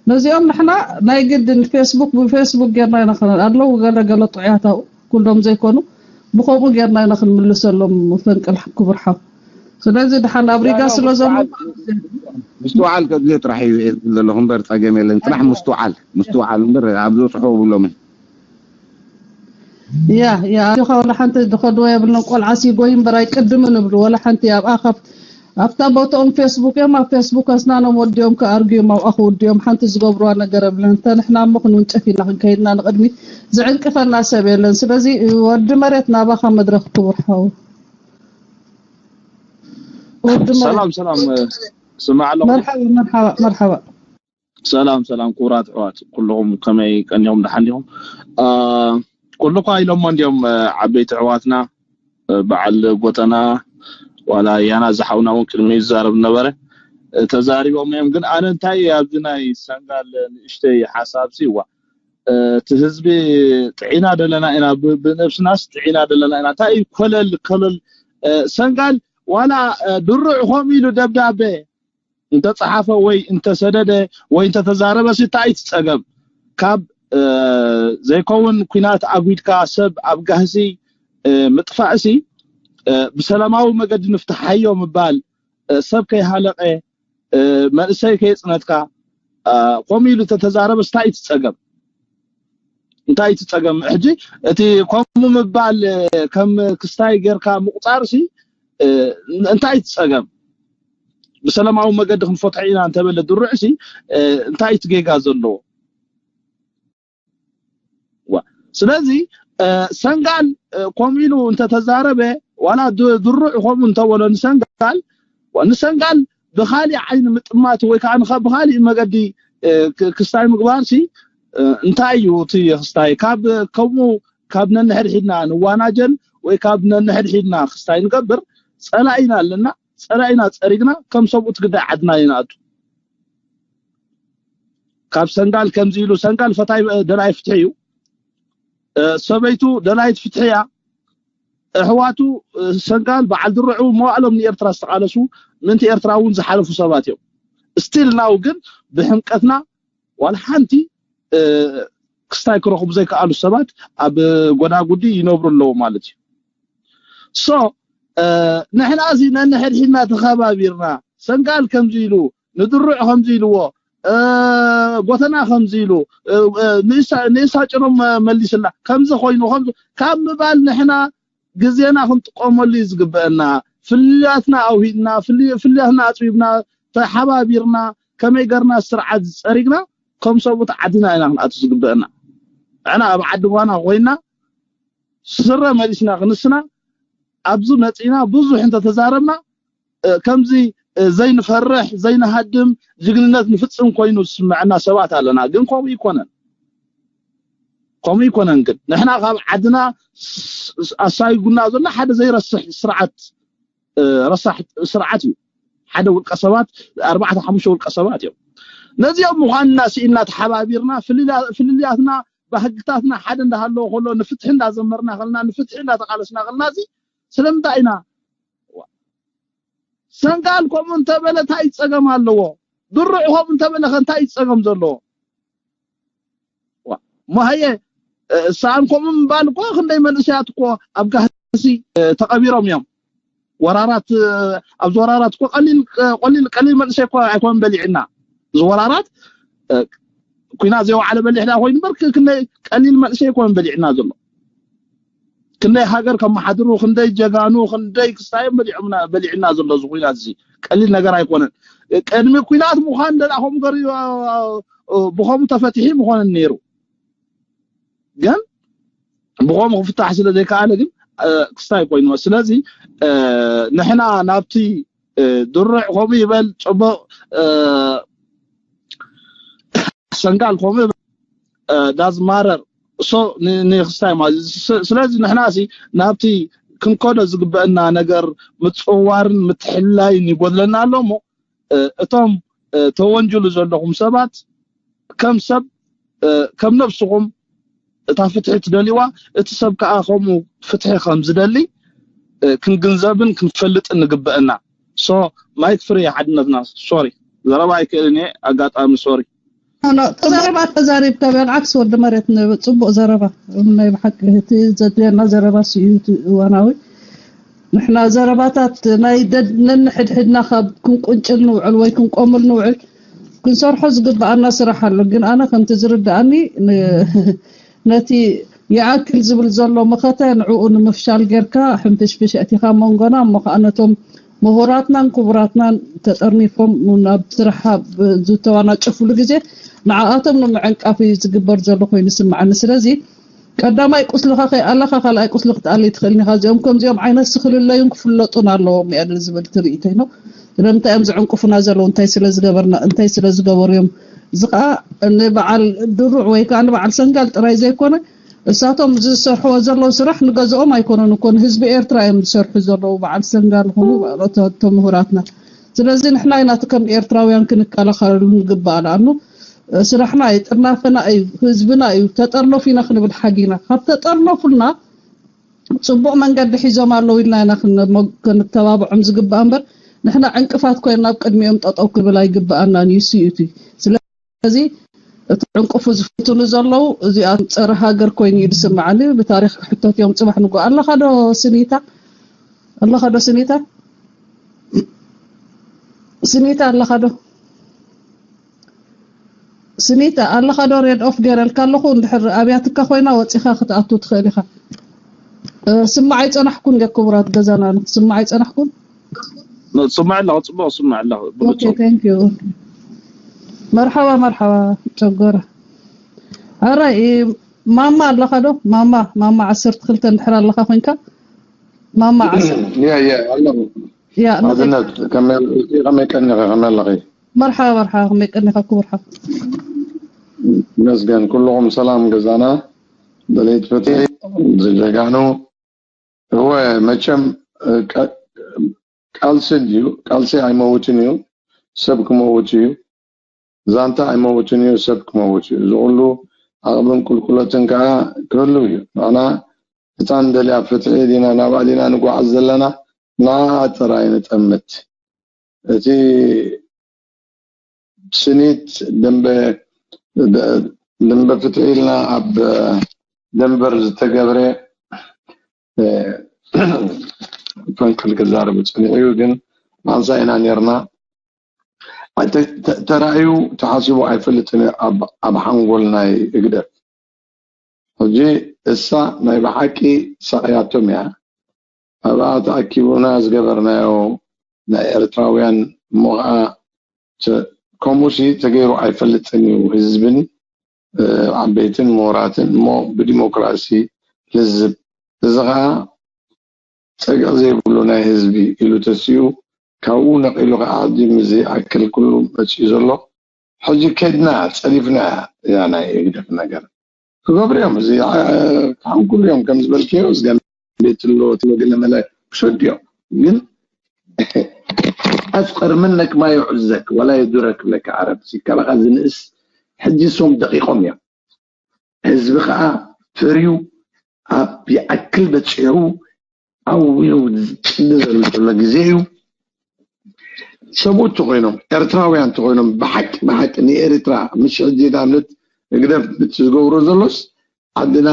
ነዚኦም ንሕና ናይ ግድን ፌስቡክ ብፌስቡክ ጌርና ኢና ክን ኣለዉ ገለ ገለ ጥዑያት ኣብኡ፣ ኩሎም ዘይኮኑ፣ ብኸምኡ ጌርና ኢና ክንምልሰሎም። ፈንቅል ክቡር ሓው። ስለዚ ድሓን ኣብ ሪጋ ስለ ዘሎ ምስትውዓል ከድልዮ ጥራሕ እዩ ዘለኹ እምበር ጸገም የለን። ጥራሕ ምስትውዓል ምስትውዓል እምበር ኣብዚ ጽሑ ብሎምን ያ ያ ኣጆኻ፣ ወላ ሓንቲ ዝኸድዎ የብልናን። ቆልዓ ሲጎይ እምበር ኣይቅድምን እብሉ። ወላ ሓንቲ ኣብኣ ካብ ኣብታ ቦታኦም ፌስቡክ እዮም። ኣብ ፌስቡክ ኣስናኖም ወዲኦም ክኣርጉ እዮም። ኣብኣ ክውድኦም ሓንቲ ዝገብርዋ ነገር የብለን። እንተ ንሕና እሞ ክንውንጨፍ ኢና ክንከይድና ንቕድሚት። ዝዕንቅፈና ሰብ የለን። ስለዚ ወዲ መሬት ናባኻ መድረኽ ክቡር ሓው። ወዲ መሬት ሰላም ሰላም፣ ስማዕ ኣለኹ። መርሓባ መርሓባ መርሓባ። ሰላም ሰላም ክቡራት ኣሕዋት ኩልኹም ከመይ ቀኒኹም ደሓን ዲኹም? አ፣ ኩሉ እኳ ኢሎሞ እንዲዮም፣ አ፣ ዓበይቲ ኣሕዋትና፣ አ፣ በዓል ጎተና ዋላ ያና ዝሓውና እውን ቅድሚ ይዛረብ ነበረ። አ፣ ተዛሪቦም እዮም። ግን ኣነ እንታይ ኣብዚ ናይ ሰንጋል ንእሽተይ ሓሳብ ሲዋ እቲ ህዝቢ ጥዒና ደለና ኢና፣ ብ-፣ ብነብስናስ ጥዒና ደለና ኢና። እንታይ እዩ ኮለል ኮለል፣ አ፣ ሰንጋል ዋላ፣ አ፣ ድሩዕ ከምኡ ኢሉ ደብዳቤ እንተጸሓፈ ወይ እንተሰደደ ወይ እንተተዛረበ ሲ እንታይ ትጸገም? ካብ፣ እ፣ ዘይከውን ኲናት ኣጒድካ ሰብ ኣብ ጋህሲ፣ እ፣ ምጥፋእሲ፣ እ፣ ብሰላማዊ መገዲ ንፍትሓዮ ምባል፣ እ፣ ሰብ ከይሃለቐ፣ እ፣ መንእሰይ ከየጽነትካ፣ እ፣ ከምኡ ኢሉ እንተተዛረበ እንታይ ትጸገም? እንታይ ትጸገም? ሕጂ እቲ ከምኡ ምባል፣ እ፣ ከም ክስታይ ጌርካ ምቑጻርሲ፣ እ፣ እንታይ ትጸገም? ብሰላማዊ መገዲ ክንፈትሖ ኢና እንተበለ ድሩዕሲ፣ እ፣ እንታይ እቲ ጌጋ ዘለዎ? ዋ፣ ስለዚ፣ እ፣ ሰንጋል፣ እ፣ ከምኡ ኢሉ እንተተዛረበ፣ ዋላ ድ-፣ ድሩዕ ከምኡ እንተበሎ ንሰንጋል፣ ዋ፣ ንሰንጋል ብኻሊእ ዓይኒ ምጥማት ወይ ከዓ ንኸ-፣ ብኻሊእ መገዲ፣ እ፣ ክ-፣ ክስታይ ምግባርሲ፣ እ፣ እንታይ እዩ እቲ ክስታይ? ካብ፣ ከምኡ ካብ ነንሕድሒድና ንዋናጀል ወይ ካብ ነንሕድሒድና ክስታይ ንገብር ጸላኢና ኣለና። ጸላኢና ጸሪግና ከም ሰብኡት ግዳይ ዓድና ይንኣቱ። ካብ ሰንጋል ከምዚ ኢሉ፣ ሰንጋል ፈታይ ደላይ ፍትሒ እዩ። እ፣ ሰበይቱ ደላይት ፍትሒ እያ። ኣሕዋቱ፣ እ፣ ሰንጋል በዓል ድርዑ መዋእሎም ንኤርትራ ዝተቓለሱ ምእንቲ ኤርትራ እውን ዝሓለፉ ሰባት እዮም። ስቲል ናው ግን ብሕምቀትና ዋላ ሓንቲ፣ እ፣ ክስታይ ክረኽቡ ዘይከኣሉ ሰባት ኣብ ጎዳጉዲ ይነብሩ ኣለዉ ማለት እዩ። ሶ፣ እ፣ ንሕና እዚ ነንሕድሒድና ተኸባቢርና ሰንጋል ከምዚ ኢሉ ንድሩዕ ከምዚ ኢልዎ፣ እ፣ ጎተና ከምዚ ኢሉ፣ እ፣ እ፣ ንእሳ፣ ንእሳ ጭኖም መ-፣ መሊስላ ከምዚ ኮይኑ ከምዚ ካብ ምባል ንሕና ግዜና ክንጥቀመሉ እዩ ዝግበአና። ፍልልያትና ኣውሂድና፣ ፍል-፣ ፍልልያትና ኣጽቢብና፣ ተሓባቢርና ከመይ ገርና ስርዓት ዝጸሪግና ከም ሰብኡት ዓድና ኢና ክንኣቱ ዝግበአና። ንሕና ኣብ ዓዲ ጓና ኮይና ስረ መሊስና ክንስና ኣብዚ መጺና ብዙሕ እንተተዛረብና፣ እ፣ ከምዚ፣ እ፣ ዘይንፈርሕ ዘይንሃድም ጅግንነት ንፍጽም ኮይኑ ዝስምዐና ሰባት ኣለና። ግን ከምኡ ይኮነን። ከምኡ ይኮነን። ግን ንሕና ካብ ዓድና ስ-፣ ስ-፣ ኣሳይጉና ዘሎ ሓደ ዘይረስሕ ስርዓት፣ እ፣ ረሳሕ ስርዓት እዩ። ሓደ ውልቀ ሰባት፣ ኣርባዕተ ሓሙሽተ ውልቀ ሰባት እዮም። ነዚኦም ምዃንና ስኢና ተሓባቢርና ፍልልያ-፣ ፍልልያትና ባህግታትና ሓደ እንዳሃለዎ ከሎ ንፍትሒ እንዳዘመርና ከልና ንፍትሒ እንዳተቃለስና ከልና እዚ ስለምንታይ ኢና ሰንጋል ከምኡ እንተበለ እንታይ ጸገም ኣለዎ? ድሩዕ ከምኡ እንተበለ ከ እንታይ ጸገም ዘለዎ? ዋ፣ ማህየ፣ እ፣ ሰኣን ከምኡ ምባል እኮ ክንደይ መንእሰያት እኮ ኣብ ጋህሲ፣ እ፣ ተቐቢሮም እዮም። ወራራት፣ እ፣ ኣብዚ ወራራት እኮ ቀሊል፣ እ፣ ቀሊል፣ ቀሊል መንእሰይ እኮ ኣይኮን በሊዕና። እዚ ወራራት፣ እ፣ ኩናት ዘይወዓለ በሊሕ ዳ ኮይኑ እምበር ክ-፣ ክንደይ ቀሊል መንእሰይ ኣይኮን በሊዕና ዘሎ። ክንደይ ሃገር ከመሓድሩ፣ ክንደይ ጀጋኑ፣ ክንደይ ክስታዮም በሊዖምና፣ በሊዕና ዘሎ እዚ ኩናት እዚ ቀሊል ነገር ኣይኮነን። ቅድሚ ኩናት ምዃን ደላ ከምኡ ገር-፣ ብኸምኡ ተፈቲሒ ምኾነን ነይሩ። ግን ብኸምኡ ክፍታሕ ስለ ዘይከኣለ ግን፣ እ፣ ክስታይ ኮይኑ። ስለዚ፣ እ፣ ንሕና ናብቲ፣ እ፣ ድሩዕ ከምኡ ይበል፣ ጽቡቕ፣ እ፣ ሰንጋል ከምኡ ይበል፣ እ፣ ዳዝ ማረር። ሶ፣ ን-፣ ንክስታይ ማለት። ስ-፣ ስለዚ ንሕና ሲ ናብቲ ክንከዶ ዝግበአና ነገር ምጽዋርን ምትሕልላይን ይጎድለና ኣሎ እሞ፣ እ፣ እቶም፣ እ፣ ተወንጅሉ ዘለኹም ሰባት ከም ሰብ፣ እ፣ ከም ነብስኹም እታ ፍትሒ ትደልይዋ፣ እቲ ሰብ ከኣ ከምኡ ፍትሒ ከም ዝደሊ፣ እ፣ ክንግንዘብን ክንፈልጥን ንግበአና። ሶ፣ ማይክ ፍሪ ሓድነትና። ሶሪ፣ ዘረባ ኣይክእልን እየ፣ ኣጋጣሚ ሶሪ። ዘረባ ተዛሪብካ ብዓክስ ወዲ መሬት ጽቡቅ ዘረባ ናይ ብሓቂ እቲ ዘድልየና ዘረባ እዩ እዋናዊ ንሕና ዘረባታት ናይ ነንሕድሕድና ካብ ክንቁንጭል ንውዕል ወይ ክንቆምል ንውዕል ክንሰርሖ ዝግብኣና ስራሕ ኣሎ ግን ኣነ ከምቲ ዝርድኣኒ ነቲ ይኣክል ዝብል ዘሎ መኸተ ንዕኡ ንምፍሻል ጌርካ ሕንፍሽፍሽ ኣእቲኻ መንጎና እሞ ከዓ ነቶም ምሁራትናን ክቡራትናን ተጠርኒፎም ናብ ስራሕ ዝተዋናጨፍሉ ግዜ ንዓኣቶም ንምዕንቃፍ እዩ ዝግበር ዘሎ ኮይኑ ይስምዓኒ ስለዚ ቀዳማይ ቁስልኻ ከይኣለኻ ካልኣይ ቁስሊ ክትኣሊ ትኽእል ኢኻ እዚኦም ከምዚኦም ዓይነት ስኽልለዩን ክፍለጡን ኣለዎም እያ ዝብል ትርኢተይ ነው ስለምንታይ እዮም ዝዕንቁፉና ዘለዉ እንታይ ስለ ዝገበርና እንታይ ስለ ዝገበሩ እዮም እዚ ከዓ ንበዓል ድሩዕ ወይ ከዓ ንበዓል ሰንጋል ጥራይ ዘይኮነ እሳቶም ዝሰርሕዎ ዘለዉ ስራሕ ንገዝኦም ኣይኮነን እኮ ንህዝቢ ኤርትራ እዮም ዝሰርሑ ዘለዉ በዓል ሰንጋል ኹኑ እቶም ምሁራትና ስለዚ ንሕና ኢና እቲ ከም ኤርትራውያን ክንከላኸለሉ ንግባእ ንኣኑ ስራሕና እዩ ጥርናፈና እዩ ህዝብና እዩ ተጠርነፉ ኢና ክንብል ሓጊና ካብ ተጠርነፉልና ፅቡቅ መንገዲ ሒዞም ኣለዉ ኢልና ኢና ክንተባብዖም ዝግባእ እምበር ንሕና ዕንቅፋት ኮይና ኣብ ቅድሚኦም ጠጠው ክብል ኣይግባኣናን እዩ ስዩቲ ስለዚ እቲ ዕንቅፉ ዝፍትኑ ዘለዉ እዚኣ ፀረ ሃገር ኮይኑ እዩ ዝስምዓኒ ብታሪክ ክሕተት እዮም ፅባሕ ንጎ ኣለካ ዶ ስኒታ ኣለካ ዶ ስኒታ ስኒታ ኣለካ ዶ ስኒታ ኣለካ ዶ ሬድ ኦፍ ገረልካ ኣለኹ እንድሕር ኣብያትካ ኮይና ወፂኻ ክትኣቱ ትኽእል ኢኻ ስማዕ ኣይፀናሕኩን ደ ክቡራት ገዛና ስማዕ ኣይፀናሕኩን ስማዕ ኣለኹ ፅቡቅ ስማዕ ኣለኹ ብሉፁ መርሓባ መርሓባ ጨጎራ ኣራይ ማማ ኣለኻ ዶ ማማ ማማ ዓሰርተ ክልተ እንድሕር ኣለኻ ኮንካ ማማ ዓሰርተ ያ ያ ኣለኹ ያ ኣዝነት ከመይ ከመይ ቀኒኺ ከመይ ኣለኺ መርሓባ መርሓባ ከመይ ቀኒኻ ክቡር ሓው መስገን ኩልኹም ሰላም ገዛና ደለይት ፍትሒ ዝጀጋኑ እወ መቸም ቃልሲ እንድዩ ቃልሲ ኣይመውትን እዩ ሰብ ክመውት እዩ ዛንታ ኣይመውትን እዩ ሰብ ክመውት እዩ እዚ ኩሉ ዓቕብን ቁልቁለትን ከዓ ክህልው እዩ ንሕና ህፃን ደልያ ፍትሒ ዲና ናብኣ ዲና ንጓዓዝ ዘለና ንዓኣ ጥራይ ንጠምት እቲ ስኒት ደንበ ደንበ ፍትሒ ኢልና ኣብ ደንበር ዝተገብረ ፈንቅል ክዛረቡ ፀኒሑ እዩ ግን ማንሳ ኢና ነርና ተራእዩ ተሓሲቡ ኣይፈልጥን ኣብ ሓንጎል ናይ እግደፍ ሕጂ እሳ ናይ ብሓቂ ሰቕያቶም እያ ኣብኣ ተኣኪቡና ዝገበርናዮ ናይ ኤርትራውያን እሞ ከዓ ከምኡሲ ተገይሩ ኣይፈልጥን እዩ ህዝብን ዓበይትን ምሁራትን እሞ ብዲሞክራሲ ልዝብ እዚ ከዓ ፀግዒ ዘይብሉ ናይ ህዝቢ ኢሉ ተሲኡ ካብኡ ነቒሉ ከዓ ሕጂ ምዚ ኣክል ኩሉ መፅኡ ዘሎ ሕጂ ከድና ፀዲፍና እያ ናይ ህግደፍ ነገር ክገብሩ እዮም እዚ ክሓንኩሉ እዮም ከም ዝበልክዮ ዝገንቤት ኣሎ እቲ ወገለመለ ክሰዱ እዮም ግን ኣፍቅር ምነክ ማ ይዕዘክ ወላ የዱረክ ብለካ ዓረብ ሲካላካ ዝንእስ ሕጂ ሶም ደቂቆም እዮም ህዝቢ ከዓ ፈርዩ ኣብ ይኣክል በፂሑ ዓው ኢሉ ዝጭዲ ዘሎ ዘሎ ግዜ እዩ ሰብኡት ተኮይኖም ኤርትራውያን ተኮይኖም ብሓቂ ብሓቂ ንኤርትራ ምሽ ሕጂ ንኣብነት ህግደፍ ብቲ ዝገብሮ ዘሎስ ዓድና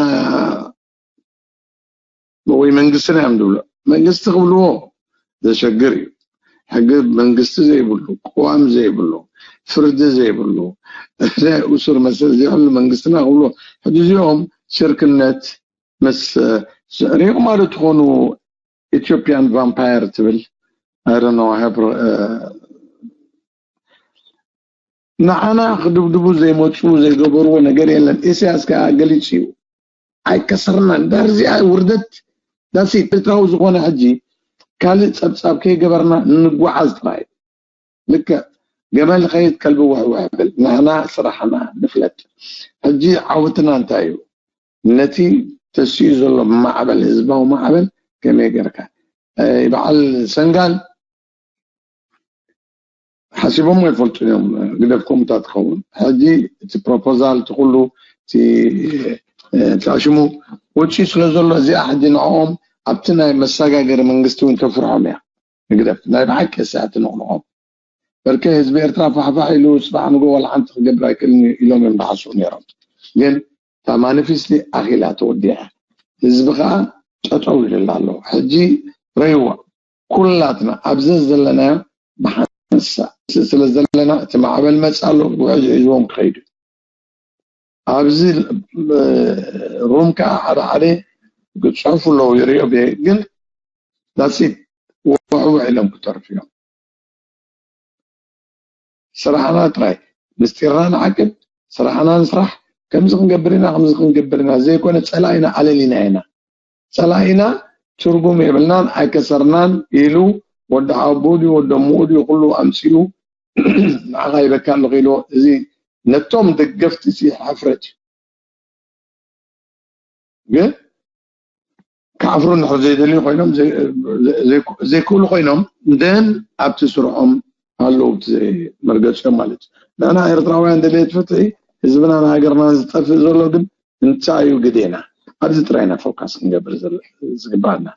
ወይ መንግስትና እዮም ዝብሎ መንግስቲ ክብልዎ ዘሸግር እዩ ሕጊ መንግስቲ ዘይብሉ ቅዋም ዘይብሉ ፍርዲ ዘይብሉ እሱር መሰል ዘይብሉ መንግስትና ክብልዎ ሕጂ እዚኦም ሽርክነት ምስ ሪኢኹም ዶ ትኾኑ ኢትዮጵያን ቫምፓየር ትብል I don't know I have ንዓና ክድብድቡ ዘይመፁ ዘይገበርዎ ነገር የለን ኢሳያስ ከዓ ገሊፁ እዩ ኣይከሰርናን ዳርዚኣ ውርደት ዳሲ ኤርትራዊ ዝኾነ ሕጂ ካልእ ፀብፃብ ከይገበርና ንጓዓዝ ጥራይ ልክዕ ገመል ኸይድ ከልቢ ውሕውሕ ብል ንሕና ስራሕና ንፍለጥ ሕጂ ዓወትና እንታይ እዩ ነቲ ተሲኡ ዘሎ ማዕበል ህዝባዊ ማዕበል ከመይ ገርካ በዓል ሰንጋል ሓሲቦም ኣይፈልጡን እዮም ግደፍኩም እታ ትኸውን ሕጂ እቲ ፕሮፖዛል እቲ ኩሉ እቲ ሻሽሙ ወፂኡ ስለ ዘሎ እዚኣ ሕጂ ንዕኦም ኣብቲ ናይ መሰጋገሪ መንግስቲ እውን ተፍርሖም እያ ህግደፍ ናይ ብሓቂ እሳ ትንቕንቖም በርከ ህዝቢ ኤርትራ ፋሕፋሕ ኢሉ ጽባሕ ንጎ ዋላ ሓንቲ ክገብር ኣይክእልን እዩ ኢሎም እዮም ዝሓስቡ ነይሮም። ግን እታ ማኒፌስቲ ኣኺላ ተወዲኣ፣ ህዝቢ ከዓ ጠጠው ኢሉላ ኣሎ። ሕጂ ረይዋ ኩላትና ኣብዚ ዘለናዮ ብሓንሳ ስለ ዘለና እቲ ማዕበል መጽ ኣሎ ውሕጅ ሒዝዎም ክኸይዱ ኣብዚ ሩም ከዓ ሓደ ሓደ ክፅሕፉ ኣለዉ ይሪኦ ግን ዳሲት ውሕውሕ ኢሎም ክተርፉ እዮም። ስራሕና ጥራይ ምስጢርና ንዓቅብ፣ ስራሕና ንስራሕ፣ ከምዚ ክንገብር ኢና ከምዚ ክንገብር ኢና ዘይኮነ ፀላኢና ኣለሊና ኢና። ፀላኢና ትርጉም የብልናን ኣይከሰርናን ኢሉ ወዲ ሓቡ ድዩ ወዲ ኣምኡ ድዩ ኩሉ ኣምፂኡ ንዓኻ ይበካ ኣለኹ ኢልዎ። እዚ ነቶም ደገፍቲ ሲ ሓፍረት እዩ። ግን ክዓፍሩ እንድሕር ዘይደልዩ ኮይኖም ዘይክእሉ ኮይኖም ደን ኣብቲ ስርሖም ኣለዉ መርገፂኦም ማለት እዩ። ንሕና ኤርትራውያን ደልየት ፍትሒ ህዝብናን ሃገርናን ዝጠፍእ ዘሎ ግን እንታይ እዩ ግዴና? ኣብዚ ጥራይና ፎካስ ክንገብር ዝግባኣና።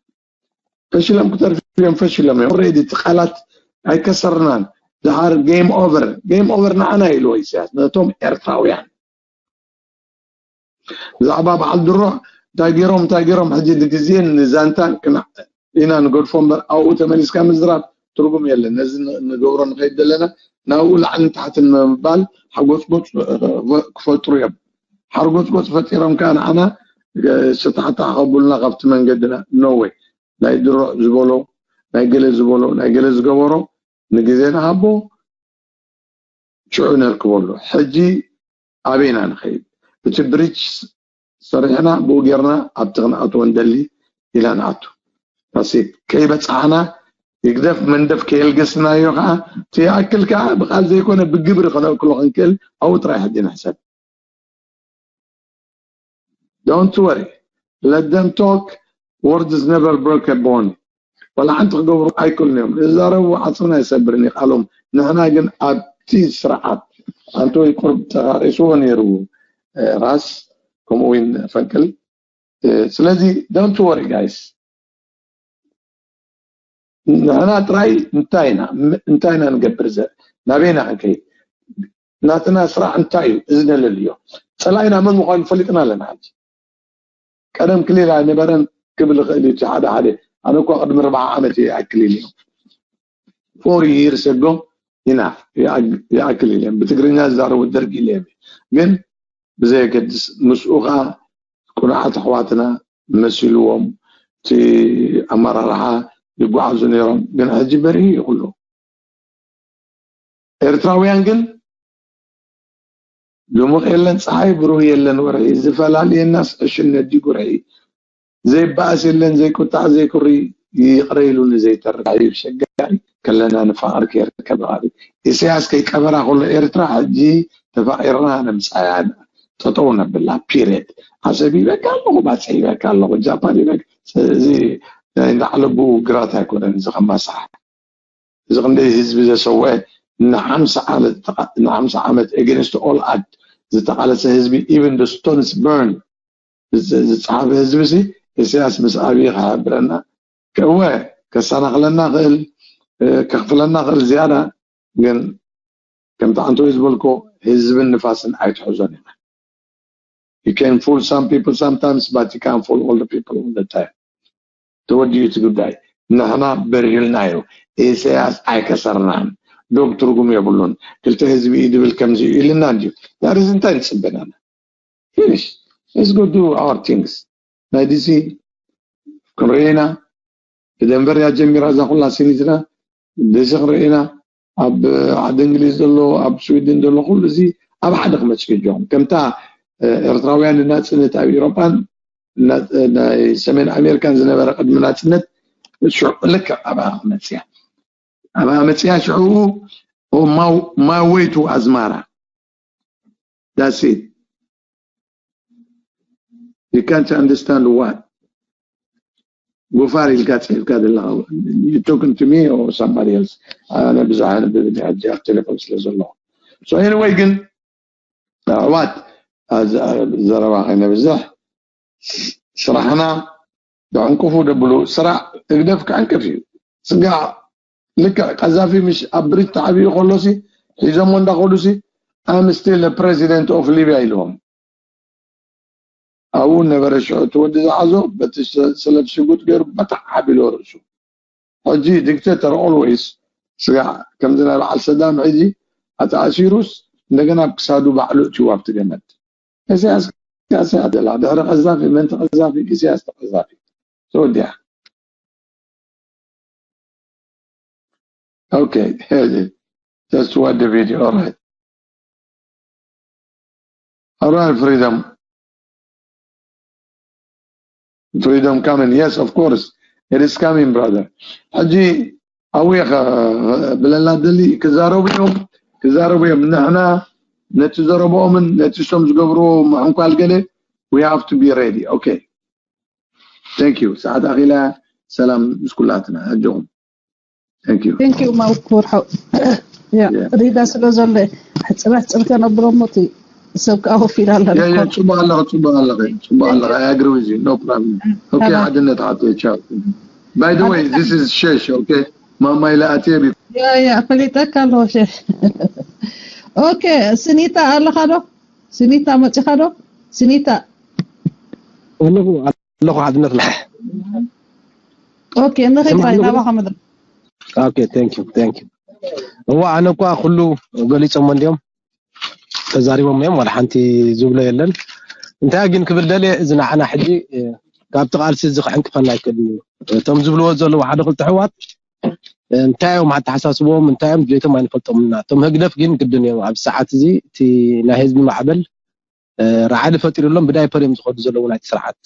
ፈሽሎም ክተርፉ እዮም፣ ፈሽሎም እዮም። ኦልሬዲ እቲ ቃላት ኣይከሰርናን። ድሓር ጌም ኦቨር፣ ጌም ኦቨር ንዓና ኢልዎ ኢሳያስ ነቶም ኤርትራውያን። ብዛዕባ በዓል ድሮ እንታይ ገይሮም እንታይ ገይሮም ሕጂ ንግዜን ንዛንታን ኢና ንገድፎ እምበር ኣብኡ ተመሊስካ ምዝራብ ትርጉም የለን። ነዚ ንገብሮ ንኸይድ ዘለና ናብኡ ላዕልን ታሕትን ንምባል ሓጎፅጎፅ ክፈጥሩ እዮም። ሓርጎፅጎፅ ፈጢሮም ከዓ ንዓና ሰታሕታሕ ከብሉና ካብቲ መንገድና ኖወይ ናይ ድሮ ዝበሎ ናይ ገለ ዝበሎ ናይ ገለ ዝገበሮ ንግዜ ንሃቦ ሽዑ ነርክበሉ። ሕጂ ኣበይና ንኸይድ? እቲ ብሪጅ ሰሪሕና ብኡ ጌርና ኣብቲ ክንኣትዎ ንደሊ ኢና ንኣቱ። ዳሴት ከይበፃሕና ይግደፍ መንደፍ ከየልገስናዮ ከዓ እቲ ይኣክል ከዓ ብቃል ዘይኮነ ብግብሪ ከነእክሎ ክንክእል ኣብኡ ጥራይ ሕጂ ንሕሰብ። Don't worry. Let them talk. Words never broke a bone. ዋላ ሓንቲ ክገብሩ ኣይክእሉን እዮም። ዝዛረቡ ዓፅምና ይሰብርን እዩ ቃሎም። ንሕና ግን ኣብቲ ስርዓት ኣንተ ወይ ቁርብ ተቃቂስዎ ነይሩ ራስ ከምኡ እውን ፈንቅል። ስለዚ don't worry guys። ንሕና ጥራይ እንታይ ኢና እንታይ ኢና ንገብር ዘ ናበይና ክንከይድ ናትና ስራሕ እንታይ እዩ እዚ ነለልዮ ፀላኢና መን ምኳኑ ፈሊጥና ኣለና ሕጂ ቀደም ክሊል ኣይነበረን ክብል ይኽእል እዩ ሓደ ሓደ ኣነ እኳ ቅድሚ ርብዓ ዓመት እየ ኣይክሊል እዮም ፎር ይርስ ኣጎ ኢናፍ ይኣክል ኢለ ብትግርኛ ዝዛረቡ ደርጊ ኢለ ግን ብዘየገድስ ምስኡ ከዓ ቁኑዓት ኣሕዋትና መሲልዎም እቲ ኣመራርሓ ይጓዓዙ ነይሮም ግን ሕጂ በሪሂ እዩ ኩሉ ኤርትራውያን ግን ድሙቕ የለን ፀሓይ ብሩህ የለን ወርሒ ዝፈላልየናስ ዕሽነት ድዩ ጉርሒ ዘይበኣስ የለን ዘይቁጣዕ ዘይኩሪ ይቕረ ኢሉ ንዘይተርፍ ኣሸጋሪ ከለና ንፋቐር ከይርከብ ባዕሉ ኢሳያስ ከይቀበራ ከሎ ኤርትራ ሕጂ ተፋቒርና ነምፅኣያ ጠጠው ነብላ period ዓሰብ ሂበካ ኣለኹ ባፅዕ ሂበካ ኣለኹ ጃፓን ሂበካ እዚ ናይ እንዳዕለቡ ግራት ኣይኮነን እዚ ከማሳሕ እዚ ክንደይ ህዝቢ ዘሰወአ ንሓምሳ ዓመት ንሓምሳ ዓመት against all odds ዝተቃለሰ ህዝቢ even the stones burn ዝፀሓፈ ህዝቢ ሲ ኢሳያስ ምስ ኣብይ ከሓብረና እወ ከሰናክለና ክእል ከክፍለና ክእል ዝያዳ ግን ከምቲ ኣንተ ዝበልኮ ህዝብን ንፋስን ኣይትሕዞን ኢና you can fool some people sometimes but you can't fool all the people all the time ተወዲኡ እቲ ጉዳይ ንሕና በሪህልና እዩ ኢሳያስ ኣይከሰርናን ዶብ ትርጉም የብሉን ክልተ ህዝቢ እዩ ድብል ከምዚ እዩ ኢልና እንድዩ ዛሬዚ እንታይ ንፅበናና finish let's go do our things ናይ ዲሲ ክንርኢ ኢና ብደንቨር እያ ጀሚራ እዛ ኩላ ሲኒትና ዲሲ ክንርኢ ኢና ኣብ ዓዲ እንግሊዝ ዘሎ ኣብ ስዊድን ዘሎ ኩሉ እዚ ኣብ ሓደ ክመፅእ ይጆም ከምታ ኤርትራውያን ናፅነት ኣብ ኤሮጳን ናይ ሰሜን ኣሜሪካን ዝነበረ ቅድሚ ናፅነት ሽዑ ልክዕ ኣብኣ ክመፅያ ኣብኣ መፅያ ሽዑ my way to ኣዝማራ that's it you can't understand what ጎፋር ኢልካ ፅሒፍካ ዘለካ you talking to me or somebody else ኣነ ብዙሕ ኣነብብ ሕጂ ኣብ ቴሌፎን ስለ ዘለኹ so anyway ግን ኣሕዋት ዘረባ ከይነብዝሕ ስራሕና ደዕንቅፉ ደብሉ ስራሕ ህግደፍ ክዕንቅፍ እዩ ስጋ ልክዕ ቀዛፊ ምሽ ኣብ ብሪጅ ተዓብዩ ከሎሲ ሒዞሞ እንዳኸዱሲ I'm still president of Libya ኢልዎም። ኣብኡ ነበረ ሽዑ እቲ ወዲ ዝሓዞ በቲ ሰ- ስለብ ሽጉጥ ገይሩ በታሕ ኣቢሎ ርእሱ። ሕጂ ዲክቴተር ኦልዌይስ ስጋዕ ከምዚ ናይ በዓል ሰዳም ሕጂ ኣተኣሲሩስ እንደገና ኣብ ክሳዱ ባዕሉ እትዩ ኣብቲ ገመድ። ኢሳያስ ኢሳያስ ደላ ድሕሪ ቀዛፊ መንቲ ቀዛፊ ኢሳያስ ተቀዛፊ ተወዲያ። Okay, just watch the video. All right. All right, freedom. Freedom coming. Yes, of course. It is coming, brother. ሕጂ ኣውየ ብለና ደሊ ክዛረቡ እዮም ክዛረቡ እዮም ንሕና ነቲ ዘረብኦምን ነቲ እሶም ዝገብርዎ ምዕንኳል ገለ we have to be ready. Okay. Thank you. ሰዓት ኣኺላ ሰላም ምስ ኩላትና ኣጆኹም። Thank you. Thank you ማውኩር ሓው ያ Yeah. ሪዳ ስለ ዘሎ ሕፅር ሕፅር ከነብሎ ሞ እቲ ሰብ ከዓ ወፊላ ኣለና Yeah, yeah, ጽቡቅ ኣለኸ ጽቡቅ ኣለኸ ጽቡቅ ኣለኸ I agree with you. No problem. Okay. ሓድነት ሓቶ ቻው. By the way, this is ሸሽ. Okay. ማማ ኢለ ኣትየ ቢ ያ ያ ፈሊጠካ ኣለዎ ሸሽ ኦኬ ስኒታ ኣለኻ ዶ ስኒታ መፂኻ ዶ ስኒታ ኣለኹ ኣለኹ ሓድነት ልሓ ኦኬ ንኺድ ራይ ናባኻ መድረክ Okay, thank you, thank you. እዋ ኣነ እኳ ኩሉ ገሊፆሞ እንዲዮም ተዛሪቦም እዮም ዋላ ሓንቲ ዝብሎ የለን። እንታይ ግን ክብል ደልየ እዚ ንዓና ሕጂ ካብቲ ቃልሲ እዚ ክዕንቅፈና ኣይክእልን እዩ። እቶም ዝብልዎ ዘለዉ ሓደ ክልተ ኣሕዋት እንታይ እዮም ኣተሓሳስቦም እንታይ እዮም ድሌቶም ኣይንፈልጦም ኢና። እቶም ህግደፍ ግን ግድን እዮም ኣብዚ ሰዓት እዚ እቲ ናይ ህዝቢ ማዕበል ራዕዲ ፈጢሩሎም ብዳይፐር እዮም ዝኸዱ ዘለዉ ናይቲ ስርዓት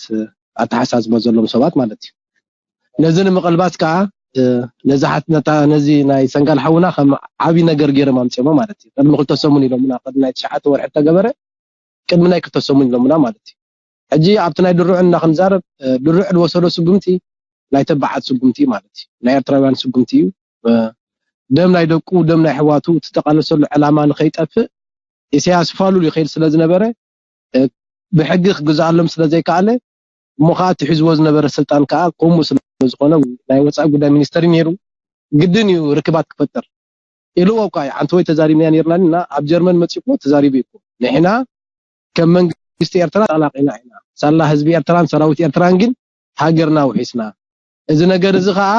ኣተሓሳስባ ዘለዎም ሰባት ማለት እዩ። ነዚ ንምቕልባስ ከዓ ነዚ ነዚ ናይ ሰንጋል ሓውና ከም ዓብይ ነገር ገይሮም ኣምፅኦሞ ማለት እዩ። ቅድሚ ክልተ ሰሙን ኢሎምና ቅድሚ ናይ ትሽዓተ ወርሒ ተገበረ ቅድሚ ናይ ክልተ ሰሙን ኢሎምና ማለት እዩ። ሕጂ ኣብቲ ናይ ድሩዕ እና ክንዛረብ ድሩዕ ዝወሰዶ ስጉምቲ ናይ ተባዓት ስጉምቲ እዩ ማለት እዩ። ናይ ኤርትራውያን ስጉምቲ እዩ። ደም ናይ ደቁ ደም ናይ ኣሕዋቱ እቲ ተቃለሰሉ ዕላማ ንከይጠፍእ ኢሳያስ ፋሉል ይኸይድ ስለ ዝነበረ ብሕጊ ክግዝኣሎም ስለ ዘይከኣለ እሞ ከዓ እቲ ሒዝዎ ዝነበረ ስልጣን ከዓ ከምኡ ስለ ዝኾነ ናይ ወፃኢ ጉዳይ ሚኒስተር እዩ ነይሩ ግድን እዩ ርክባት ክፈጥር ኢልዎ እኳ እዩ ሓንቲ ወይ ተዛሪብናያ ነርና እና ኣብ ጀርመን መፂኡ እኮ ተዛሪቡ እዩ እኮ ንሕና ከም መንግስቲ ኤርትራ ተላቂና ኢና ሳላ ህዝቢ ኤርትራን ሰራዊት ኤርትራን ግን ሃገርና ውሒስና እዚ ነገር እዚ ከዓ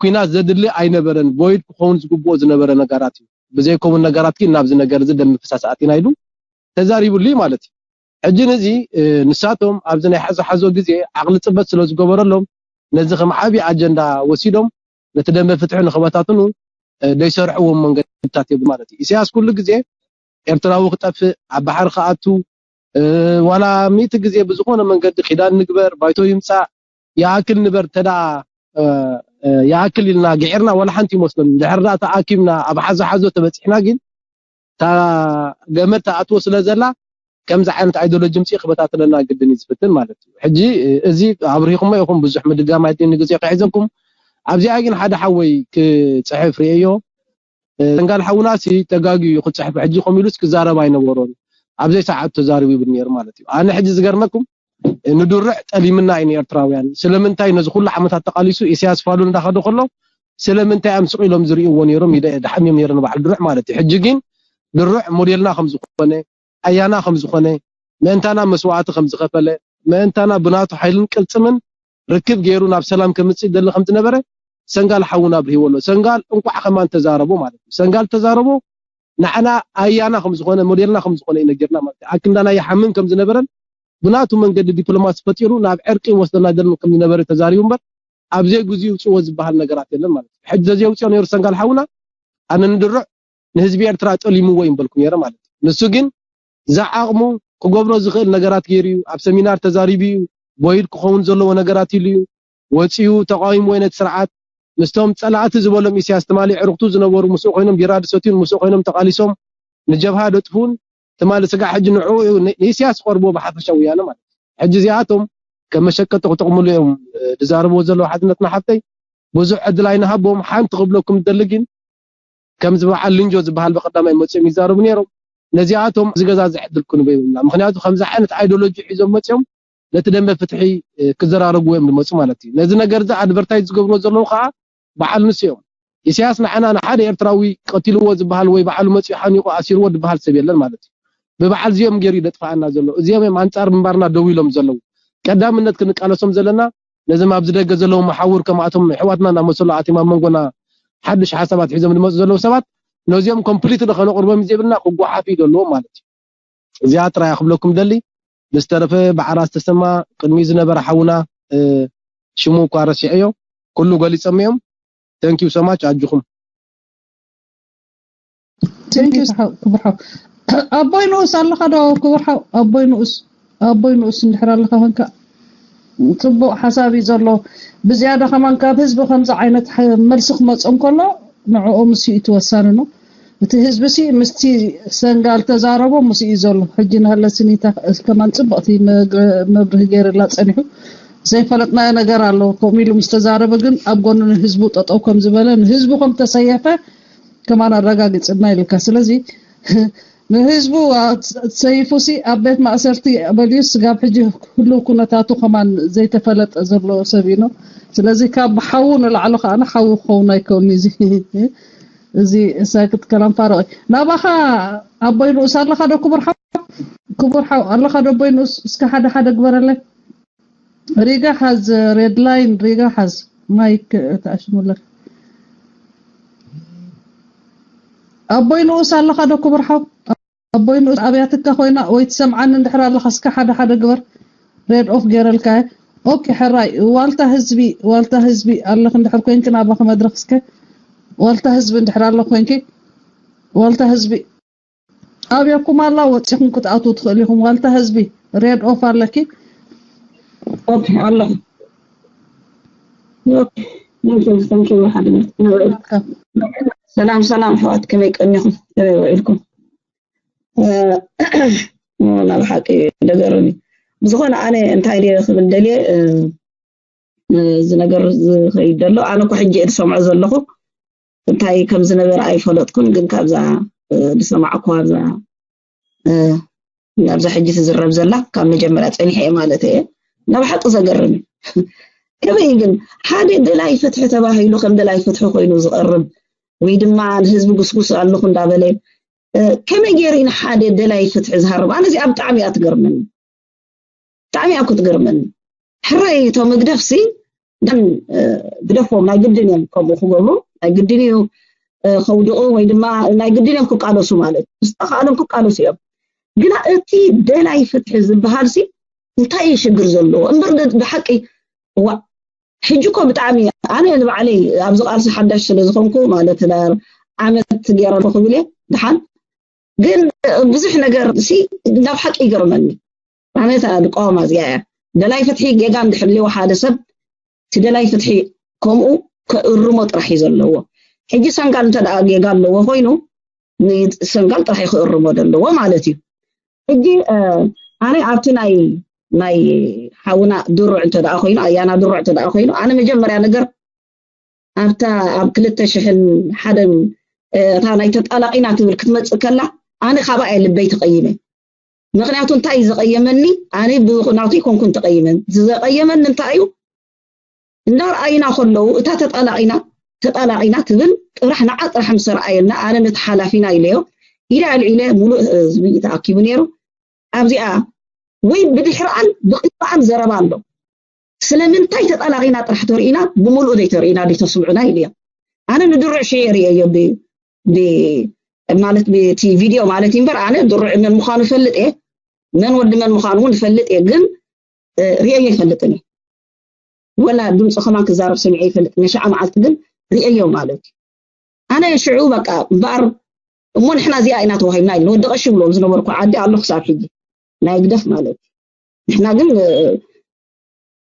ኩናት ዘድሊ ኣይነበረን void ክኸውን ዝግብኦ ዝነበረ ነገራት እዩ ብዘይከውን ነገራት ግን ናብዚ ነገር እዚ ደም ምፍሳስ ኣቲና ኢሉ ተዛሪብሉ እዩ ማለት እዩ ሕጂ ነዚ ንሳቶም ኣብዚ ናይ ሓዞ ሓዞ ግዜ ዓቕሊ ፅበት ስለ ዝገበረሎም ነዚ ከም ዓብዪ ኣጀንዳ ወሲዶም ነቲ ደንበ ፍትሒ ንኽበታትኑ ዘይሰርሕዎም መንገድታት የብሉ ማለት እዩ ኢሳያስ ኩሉ ግዜ ኤርትራዊ ክጠፍእ ኣብ ባሕሪ ክኣቱ ዋላ ሚእቲ ግዜ ብዝኾነ መንገዲ ኪዳን ንግበር ባይቶ ይምፃእ ይኣክል ንበር ተዳ ይኣክል ኢልና ግዒርና ዋላ ሓንቲ ይመስሎም ድሕር ዳ ተኣኪብና ኣብ ሓዞ ሓዞ ተበፂሕና ግን እታ ገመድ ተኣትዎ ስለ ዘላ ከምዚ ዓይነት ኣይዶሎጂ ምፅኡ ክበታትነና ግድን እዩ ዝፍትን ማለት እዩ ሕጂ እዚ ኣብሪኹሞ ኢኹም ብዙሕ ምድጋም ኣይትኒ ግዜ ከሒዘኩም ኣብዚኣ ግን ሓደ ሓወይ ክፅሕፍ ርእዮ ሰንጋል ሓውና ሲ ተጋጊ እዩ ክፅሕፍ ሕጂ ከም ኢሉስ ክዛረብ ኣይነበሮን ኣብዘይ ሰዓቱ ተዛሪቡ ይብል ነይሩ ማለት እዩ ኣነ ሕጂ ዝገርመኩም ንድሩዕ ጠሊምና እዩ ንኤርትራውያን ስለምንታይ ነዚ ኩሉ ዓመታት ተቃሊሱ ኢሳያስ ፋሉ እንዳኸደ ከሎ ስለምንታይ እዮም ስቕ ኢሎም ዝርእይዎ ነይሮም ይደ- ደሓን እዮም ነይሩ ንባዕሉ ድሩዕ ማለት እዩ ሕጂ ግን ድሩዕ ሞዴልና ከም ዝኾነ ኣያና ከም ዝኾነ ምእንታና መስዋዕቲ ከም ዝኸፈለ ምእንታና ብናቱ ሓይልን ቅልፅምን ርክብ ገይሩ ናብ ሰላም ከምፅእ ይደሊ ከም ዝነበረ ሰንጋል ሓውና ኣብርሂዎ ኣሎ ሰንጋል እንቋዕ ከማን ተዛረቦ ማለት እዩ ሰንጋል ተዛረቦ ንዓና ኣያና ከም ዝኾነ ሞዴልና ከም ዝኾነ እዩ ነጊርና ማለት እዩ ኣክንዳና ይሓምም ከም ዝነበረን ብናቱ መንገዲ ዲፕሎማሲ ፈጢሩ ናብ ዕርቂ ይወስደና ይደሊ ከም ዝነበረ ተዛሪቡ እምበር ኣብ ዘይግዜኡ ይውፅዎ ዝበሃል ነገራት የለን ማለት እዩ ሕጂ ተዘየውፅኦ ነይሩ ሰንጋል ሓውና ኣነ ንድርዕ ንህዝቢ ኤርትራ ጠሊምዎ እዩ ምበልኩ ነይረ ማለት እዩ ንሱ ግን ዝዓቕሙ ክገብሮ ዝኽእል ነገራት ገይሩ እዩ ኣብ ሰሚናር ተዛሪቡ እዩ void ክኸውን ዘለዎ ነገራት ኢሉ እዩ ወፂኡ ተቃዊምዎ ነቲ ስርዓት ምስቶም ፀላእቲ ዝበሎም ኢሳያስ ትማሊ ዕርክቱ ዝነበሩ ምስኡ ኮይኖም ቢራ ዝሰትዩን ምስኡ ኮይኖም ተቃሊሶም ንጀብሃ ደጥፉን ትማሊ ስጋዕ ሕጂ ንዕኡ እዩ ን- ንኢሳያስ ዝቀርብዎ ብሓፈሻ ወያነ ማለት እዩ ሕጂ እዚኣቶም ከም መሸቀጢ ክጠቅምሉ እዮም እ፣ ዝዛረብዎ ዘለዉ ሓትነትና ሓፍተይ ብዙሕ ዕድል ኣይንሃቦም ሓንቲ ክብለኩም ዝደሊ ግን ከምዚ በዓል ልንጆ ዝበሃል ብቀዳማይ መፅኦም ይዛረቡ ነይሮም ነዚኣቶም ዝገዛዝዕ ዕድል ክንበ ይብልና ምክንያቱ ከምዚ ዓይነት ኣይዶሎጂ ሒዞም መፅኦም ነቲ ደንበ ፍትሒ እ፣ ክዘራረብዎ እዮም ዝመፁ ማለት እዩ ነዚ ነገር እዚ ኣድቨርታይዝ ዝገብርዎ ዘለዉ ከዓ በዓል ንሱ እዮም ኢሳያስ ንዓና ንሓደ ኤርትራዊ ቀቲልዎ ዝበሃል ወይ ባዕሉ መጺኡ ሓኒቑ ኣሲርዎ ዝበሃል ሰብ የለን ማለት እዩ። ብበዓል እዚኦም ገይሩ እዩ ደጥፍኣና ዘሎ። እዚኦም እዮም ኣንጻር ምንባርና ደው ኢሎም ዘለዉ። ቀዳምነት ክንቃለሶም ዘለና ነዞም ኣብዚ ደገ ዘለዉ መሓውር ከምኣቶም ኣሕዋትና እናመሰሉ ኣትዮም ኣብ መንጎና ሓድሽ ሓሳባት ሒዞም ዝመጹ ዘለዉ ሰባት ነዚኦም ኮምፕሊት ከነቕርቦም ዘይብልና ክጓሓፍ እዩ ዘለዎም ማለት እዩ። እዚኣ ጥራይ ክብለኩም ደሊ። ብዝተረፈ ብዓራስ ተሰማ ቅድሚ ዝነበረ ሓውና ሽሙ እኳ ረሲዐዮ ኩሉ ገሊጾም እዮም። Thank you so much ኣጅኹም። Thank you ክቡር ሓው። ኣቦይ ንኡስ ኣለኻ ዶ ክቡር ሓው? ኣቦይ ንኡስ ኣቦይ ንኡስ እንድሕር ኣለኻ ኮንካ ጽቡቕ ሓሳብ እዩ ዘሎ። ብዝያዳ ከማን ካብ ህዝቢ ከምዚ ዓይነት መልሲ ክመጾም ከሎ ንዕኡ ምስ እዩ ትወሳኒ ነው። እቲ ህዝቢ ሲ ምስቲ ሰንጋል ተዛረቦ ምስ እዩ ዘሎ። ሕጂ ንሃለስኒታ ከማን ጽቡቕቲ መብርሂ ገይርላ ጸኒሑ ዘይፈለጥናዮ ነገር ኣሎ። ከምኡ ኢሉ ምስ ተዛረበ ግን ኣብ ጎኒ ንህዝቡ ጠጠው ከም ዝበለ ንህዝቡ ከም ተሰየፈ ከማን ኣረጋግጽና ኢልካ። ስለዚ ንህዝቡ ሰይፉ ሲ ኣብ ቤት ማእሰርቲ በልዩ ስጋብ ሕጂ ህልው ኩነታቱ ከማን ዘይተፈለጠ ዘሎ ሰብ እዩ ነው። ስለዚ ካብ ሓዉ ንላዕሎ ከዓ ሓዉ ክኸውን ኣይከውን እዚ እዚ ሳክት ከላም ፋረቂ ናባኻ ኣቦይ ንኡስ ኣለኻ ዶ ክቡር ሓው ክቡር ሓው ኣለኻ ዶ ኣቦይ ንኡስ እስከ ሓደ ሓደ ግበረለይ ሪጋ ሓዝ ሬድ ላይን ሪጋ ሓዝ ማይክ ተኣሽሙለክ ኣቦይ ንኡስ ኣለኻ ዶ ክቡር ሓው ኣቦይ ንኡስ ኣብያትካ ኮይና ወይ ትሰምዓኒ እንድሕር ኣለኻ እስከ ሓደ ሓደ ግበር ሬድ ኦፍ ገይረልካ ኦኬ ሕራይ ዋልታ ህዝቢ ዋልታ ህዝቢ ኣለኽ እንድሕር ኮንኪ ናባኺ መድረኽ እስከ ዋልታ ህዝቢ እንድሕር ኣለኽ ኮንኪ ዋልታ ህዝቢ ኣብያኩም ኣላ ወፂኹም ክትኣትዉ ትኽእሉ ኢኹም ዋልታ ህዝቢ ሬድ ኦፍ ኣለኪ ኦኬ ኣለኹ ሰላም ሰላም ኣሕዋት ከመይ ቀኒኹም ከመይ ውዒልኩም ናብ ሓቂ ደገርም እዩ ብዝኾነ ኣነ እንታይ ድየ ክብል ደልየ እዚ ነገር ዝኸይድ ዘሎ ኣነ እኮ ሕጂ እየ ዝሰምዖ ዘለኹ እንታይ ከም ዝነበረ ኣይፈለጥኩን ግን ካብዛ ዝሰማዕኩ ኣብዛ ኣብዛ ሕጂ ትዝረብ ዘላ ካብ መጀመርያ ፀኒሐ እየ ማለት እየ ናብ ሓቂ ዘገርም እዩ ከመይ ግን ሓደ ደላይ ፍትሒ ተባሂሉ ከም ደላይ ፍትሒ ኮይኑ ዝቐርብ ወይ ድማ ንህዝቢ ጉስጉስ ኣለኹ እንዳበለ ከመይ ገይሩ እዩ ንሓደ ደላይ ፍትሒ ዝሃርብ ኣነ እዚኣ ብጣዕሚ እያ ትገርመኒ ብጣዕሚ እያ ክትገርመኒ ሕራይ እቶም ህግደፍ ሲ ግን ግደፎም ናይ ግድን እዮም ከምኡ ክገብሩ ናይ ግድን እዩ ከውድቑ ወይ ድማ ናይ ግድን እዮም ክቃለሱ ማለት እዩ ዝተኻእሎም ክቃለሱ እዮም ግና እቲ ደላይ ፍትሒ ዝበሃል ሲ እንታይ እዩ ሽግር ዘለዎ እምበር ብሓቂ ዋ ሕጂ እኮ ብጣዕሚ ኣነ ንባዕለይ ኣብዚ ቃልሲ ሓዳሽ ስለ ዝኾንኩ ማለት ዓመት ገይረ ክብል እየ ድሓን ግን ብዙሕ ነገር ሲ ናብ ሓቂ ይገርመኒ ኣነ ድቃወማ እዚኣ እያ ደላይ ፍትሒ ጌጋ እንድሕልዎ ሓደ ሰብ እቲ ደላይ ፍትሒ ከምኡ ከእርሞ ጥራሕ እዩ ዘለዎ ሕጂ ሰንጋል እንተ ጌጋ ኣለዎ ኮይኑ ሰንጋል ጥራሕ ክእርሞ ዘለዎ ማለት እዩ ሕጂ ኣነ ኣብቲ ናይ ናይ ሓውና ድሩዕ እንተ ኮይኑ ኣያና ድሩዕ እንተ ኮይኑ ኣነ መጀመርያ ነገር ኣብታ ኣብ ክልተ ሽሕን ሓደን እታ ናይ ተጣላቂና ትብል ክትመፅእ ከላ ኣነ ካባኣ ልበይ ተቀይመ ምክንያቱ እንታይ እዩ ዘቀየመኒ ኣነ ብናቱ ይኮንኩን ተቀይመን ዘቀየመኒ እንታይ እዩ እንዳርኣይና ከለዉ እታ ተጣላቂና ተጣላቂና ትብል ጥራሕ ንዓ ጥራሕ ምስ ረኣየና ኣነ ነቲ ሓላፊና ኢለዮ ኢለ ኣልዒለ ሙሉእ ህዝቢ ተኣኪቡ ነይሩ ኣብዚኣ ወይ ብድሕርኣን ብቅድመኣን ዘረባ ኣሎ ስለምንታይ ተጣላቂና ጥራሕ ተርእና ብሙሉእ ዘይተርእና ዘይተስምዑና ኢልዮ ኣነ ንድሩዕ ሽየ ርእየዮ ማለት ብቲ ቪድዮ ማለት እዩ እምበር ኣነ ድሩዕ መን ምዃኑ ፈልጥ እየ መን ወዲ መን ምዃኑ እውን ፈልጥ እየ ግን ርእየዮ ይፈልጥን እዩ ወላ ድምፂ ከማን ክዛረብ ሰሚዐ ይፈልጥ ነሻዓ መዓልቲ ግን ርእየዮ ማለት እዩ ኣነ ሽዑ በቃ እምበኣር እሞ ንሕና እዚኣ ኢና ተዋሂብና ኢሉ ወዲ ቀሺ ብሎም ዝነበርኩ ዓዲ ኣሎ ክሳብ ሕጂ ናይ ግደፍ ማለት እዩ ንሕና ግን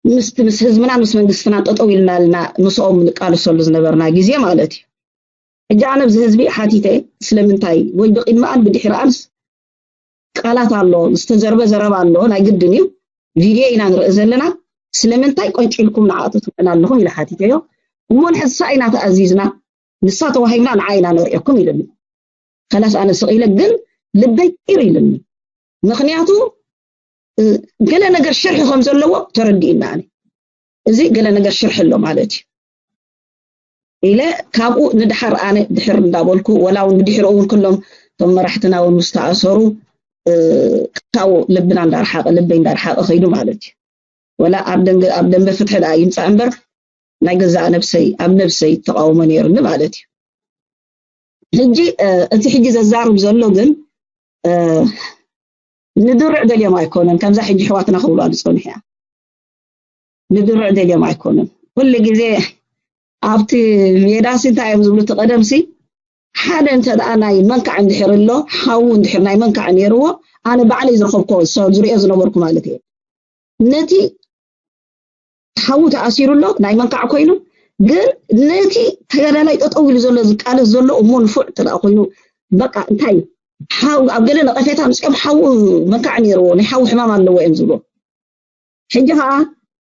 ምስቲ ምስ ህዝብና ምስ መንግስትና ጠጠው ኢልና ልና ምስኦም ንቃለሰሉ ዝነበርና ግዜ ማለት እዩ ሕጂ ኣነ ብዚ ህዝቢ ሓቲተ ስለምንታይ ወይ ብቅድሚኣን ብድሕሪኣንስ ቃላት ኣሎ ዝተዘርበ ዘረባ ኣሎ ናይ ግድን እዩ ቪድዮ ኢና ንርኢ ዘለና ስለምንታይ ቆንጭልኩም ንዓቱ ትምዕና ኣለኹም ኢለ ሓቲተዮ እሞ ንሕዝሳ ኢና ተኣዚዝና ንሳ ተዋሂብና ንዓ ኢና ነርእየኩም ኢለኒ ከላስ ኣነ ስቕ ኢለ ግን ልበይ ቂር ኢልኒ ምክንያቱ ገለ ነገር ሽርሒ ከም ዘለዎ ተረዲእና ኣነ እዚ ገለ ነገር ሽርሒ ኣሎ ማለት እዩ ኢለ ካብኡ ንድሓር ኣነ ድሕር እንዳበልኩ፣ ወላ እውን ብድሕርኡ እውን ኩሎም እቶም መራሕትና እውን ምስ ተኣሰሩ፣ እ፣ ካብኡ ልብና እንዳርሓቐ፣ ልበይ እንዳርሓቐ ከይዱ ማለት እዩ። ወላ ኣብ ደንገ-፣ ኣብ ደንበ ፍትሒ ደኣ ይምጻእ እምበር፣ ናይ ገዛእ ነብሰይ፣ ኣብ ነብሰይ ተቃውሞ ነይሩኒ ማለት እዩ። ሕጂ፣ እ፣ እቲ ሕጂ ዘዛርብ ዘሎ ግን፣ እ፣ ንድርዕ ደልዮም ኣይኮነን፣ ከምዛ ሕጂ ኣሕዋትና ክብልዋ ዝጸንሑ እያ። ንድርዕ ደልዮም ኣይኮነን። ኩሉ ግዜ ኣብቲ ሜዳሲ እንታይ እዮም ዝብሉ? እቲ ቀደምሲ ሓደ እንተ ደኣ ናይ መንካዕ እንድሕር ኣሎ፣ ሓዉ እንድሕር ናይ መንካዕ ነይርዎ፣ ኣነ ባዕለይ ዝረኸብኮ፣ ዝሪኦ ዝነበርኩ ማለት እየ። ነቲ ሓዉ ተኣሲሩ ኣሎ፣ ናይ መንካዕ ኮይኑ፣ ግን ነቲ ተጋዳላይ ጠጠው ኢሉ ዘሎ ዝቃለስ ዘሎ እሞ ንፉዕ እንተ ደኣ ኮይኑ፣ በቃ እንታይ ሓው ኣብ ገለ ነቐፌታ ምጽኦም ሓው መንካዕ ነይርዎ፣ ናይ ሓው ሕማም ኣለዎ እዮም ዝብሎ። ሕጂ ኸዓ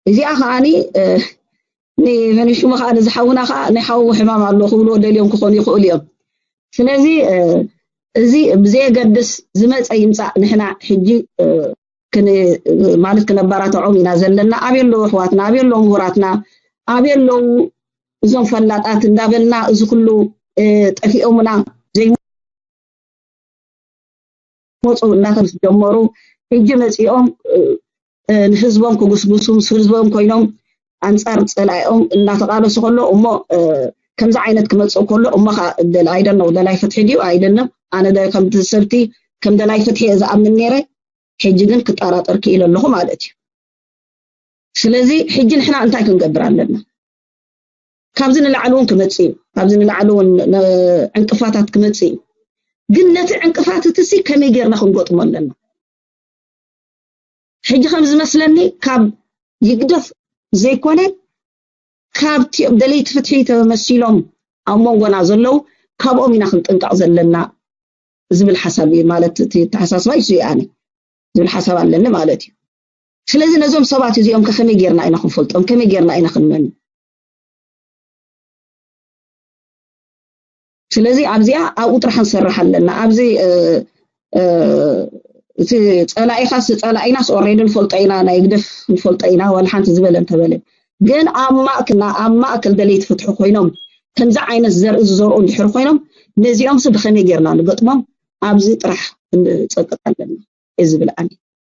እዚኣ ኸዓኒ፣ እ፣ ንመን ሽሙ ኸዓ ነዚ ሓውና ኸዓ ናይ ሓው ሕማም ኣለዎ ክብልዎ ደልዮም ክኾኑ ይኽእሉ እዮም። ስለዚ፣ እ፣ እዚ ብዘየገድስ ዝመጸ ይምጻእ፣ ንሕና ሕጂ፣ እ፣ ክን-፣ ማለት ክነባራትዖም ኢና ዘለና። ኣበይ ኣለዉ ኣሕዋትና? ኣበይ ኣለዉ ምሁራትና? ኣበይ ኣለዉ እዞም ፈላጣት እንዳበልና እዚ ኩሉ፣ እ፣ ጠፊኦምና ዘይመፁ እናተስ ጀመሩ። ሕጂ መፂኦም፣ እ፣ እ፣ ንህዝቦም ክጉስጉሱ፣ ምስ ህዝቦም ኮይኖም ኣንፃር ፀላኢኦም እናተቃለሱ ከሎ እሞ፣ እ፣ ከምዚ ዓይነት ክመፅእ ከሎ እሞ ኸዓ ደል-፣ I don't know፣ ደላይ ፍትሒ ድዩ ኣይደለም። ኣነ ደ-፣ ከምቲ ሰብቲ ከም ደላይ ፍትሒ እየ ዝኣምን ነይረ። ሕጂ ግን ክጠራጠር ክኢለ ኣለኹ ማለት እዩ። ስለዚ ሕጂ ንሕና እንታይ ክንገብር ኣለና? ካብዚ ንላዕሊ እውን ክመጽእ እዩ። ካብዚ ንላዕሊ እውን ነ-፣ ዕንቅፋታት ክመጽእ እዩ። ግን ነቲ ዕንቅፋት እቲ ሲ ከመይ ጌርና ክንገጥሞ ኣለና? ሕጂ ከም ዝመስለኒ ካብ ይግደፍ ዘይኮነ፣ ካብቲ ደለይቲ ፍትሒ ተመሲሎም ኣብ መንጎና ዘለዉ፣ ካብኦም ኢና ክንጥንቀቕ ዘለና ዝብል ሓሳብ እዩ። ማለት እቲ ኣተሓሳስባ እዩ ኣነ ዝብል ሓሳብ ኣለኒ ማለት እዩ። ስለዚ ነዞም ሰባት እዚኦም ከ ከመይ ጌርና ኢና ክንፈልጦም? ከመይ ጌርና ኢና ክንመኑ? ስለዚ ኣብዚኣ ኣብኡ ጥራሕ ክንሰርሕ ኣለና። ኣብዚ፣ እ፣ እ፣ እቲ ጸላኢኻስ ጸላኢናስ ኦሬዲ ንፈልጦ ኢና፣ ናይ ግደፍ ንፈልጦ ኢና፣ ዋላ ሓንቲ ዝበለ እንተበለ። ግን ኣብ ማእክልና፣ ኣብ ማእከል ደለይቲ ፍትሒ ኮይኖም፣ ከምዚ ዓይነት ዘርኢ ዝዘርኡ እንድሕር ኮይኖም፣ ነዚኦምስ ብኸመይ ጌርና ንገጥሞም? ኣብዚ ጥራሕ ክንጸቅጥ ኣለና እየ ዝብል ኣነ።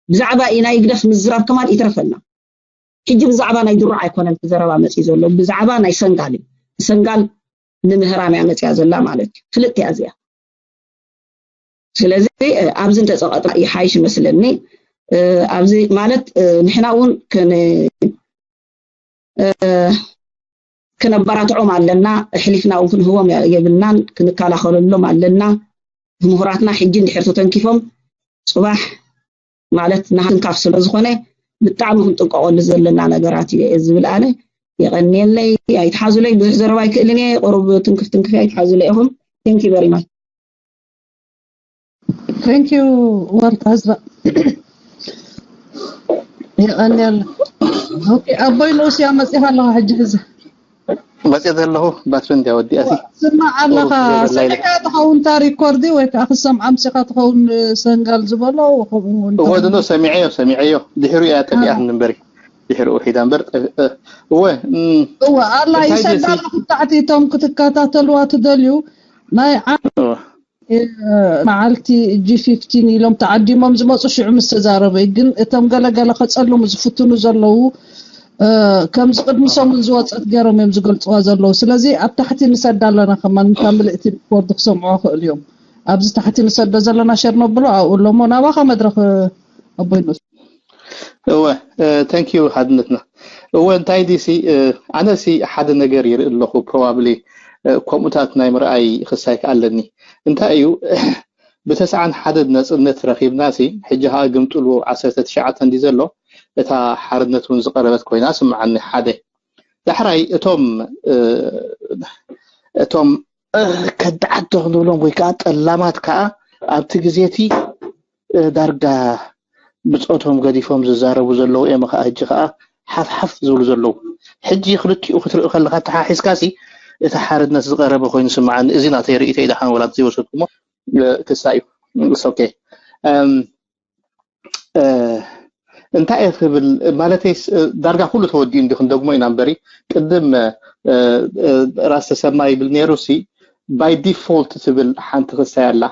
ብዛዕባ ናይ ግደፍ ምዝራብ ከማን ይትረፈና። ሕጂ ብዛዕባ ናይ ድሮ ኣይኮነን እቲ ዘረባ መጺኡ ዘሎ፣ ብዛዕባ ናይ ሰንጋል እዩ። ሰንጋል ንምህራም እያ መጺኣ ዘላ ማለት እዩ። ፍልጥቲ እያ እዚኣ። ስለዚ፣ እ፣ ኣብዚ እንተጸቐጥና ይሓይሽ ይመስለኒ። እ፣ ኣብዚ ማለት፣ እ፣ ንሕና እውን ክን-፣ እ፣ ክነበራትዖም ኣለና። ኣሕሊፍና እውን ክንህቦም የ-፣ የብልናን። ክንከላኸለሎም ኣለና። ምሁራትና ሕጂ እንድሕር ተተንኪፎም፣ ጽባሕ ማለት ናህንካፍ ስለ ዝኾነ ብጣዕሚ ክንጥንቀቐሉ ዘለና ነገራት እዩ እየ ዝብል ኣነ። የቐንየለይ፣ ኣይትሓዙለይ፣ ብዙሕ ዘረባ ኣይክእልን እየ። ቁሩብ ትንክፍ ትንክፍ ኣይትሓዙለይ ኢኹም። Thank you very much። Thank you ወርቅ ህዝባ። የቐንየለ። ኦኬ፣ ኣቦይ ንኡስ እያ መፂኻ ኣለኻ ሕጂ ሕዚ። መፅእ ዘለኹ ባትሪ እንድያ ወዲኣ ሲ ስማዕ ኣለኻ። ሰሚዕካ ትኸውን እታ ሪኮርዲ ወይ ከዓ ክሰምዓ ምፅኻ ትኸውን፣ ሰንጋል ዝበሎ ከምኡ እውን እወ ድኖ ሰሚዐዮ ሰሚዐዮ ድሕሩ እያ ጠፊኣትኒ እምበሪ ድሕርኡ ሒዳ እምበር ጠፍ- እ- እወ እም፣ እወ ኣላ እንታይ ደሲ ይሰዳ ኣለኹ። ታሕቲ እቶም ክትከታተልዋ ትደልዩ ናይ ዓ- እወ። መዓልቲ ጂ ፊፍቲን ኢሎም ተዓዲሞም ዝመፁ ሽዑ ምስ ተዛረበ እዩ። ግን እቶም ገለገለ ከፀልሙ ዝፍትኑ ዘለዉ፣ እ፣ ከምዚ ቅድሚ ሰሙን ዝወፀት ገይሮም እዮም ዝገልፅዋ ዘለዉ። ስለዚ ኣብ ታሕቲ ንሰዳ ኣለና ከማን፣ እታ ምልእቲ ሪፖርት ክሰምዑ ክእሉ እዮም። ኣብዚ ታሕቲ ንሰዶ ዘለና ሸር ነብሎ ኣብኡ ኣለሞ። ናባኻ መድረኽ ኣቦይ ንኡስ። እወ thank you ሓድነትና። እወ እንታይ ድሲ፣ ኣነሲ ሓደ ነገር ይርኢ ኣለኹ። Probably ከምኡታት ናይ ምርኣይ ክሳይ ከኣለኒ። እንታይ እዩ፣ ብተስዓን ሓደ ነፅነት ረኺብናሲ፣ ሕጂ ከዓ ግምጥሉ ዓሰርተ ትሽዓተ እንዲ ዘሎ፣ እታ ሓርነት እውን ዝቐረበት ኮይና ስምዓኒ። ሓደ ዳሕራይ እቶም እቶም ከዳዓት ዶ ክንብሎም ወይ ከዓ ጠላማት ከዓ ኣብቲ ግዜቲ ዳርጋ ብፆቶም ገዲፎም ዝዛረቡ ዘለዉ እዮም። ከዓ ሕጂ ከዓ ሓፍሓፍ ዝብሉ ዘለዉ። ሕጂ ክልቲኡ ክትርኢ ከለካ ተሓሒዝካ ሲ እቲ ሓርነት ዝቀረበ ኮይኑ ስምዓኒ። እዚ ናተይ ርእይቶ እዩ። ደሓን ወላ ዘይወሰድኩሞ ክሳ እዩ። ኦኬ። እንታይ እየ ክብል ማለተይስ ዳርጋ ኩሉ ተወዲኡ እንዲ ክንደግሞ ኢና እምበሪ ቅድም ራስ ተሰማ ይብል ነይሩ ሲ by default ትብል ሓንቲ ክሳይ ኣላ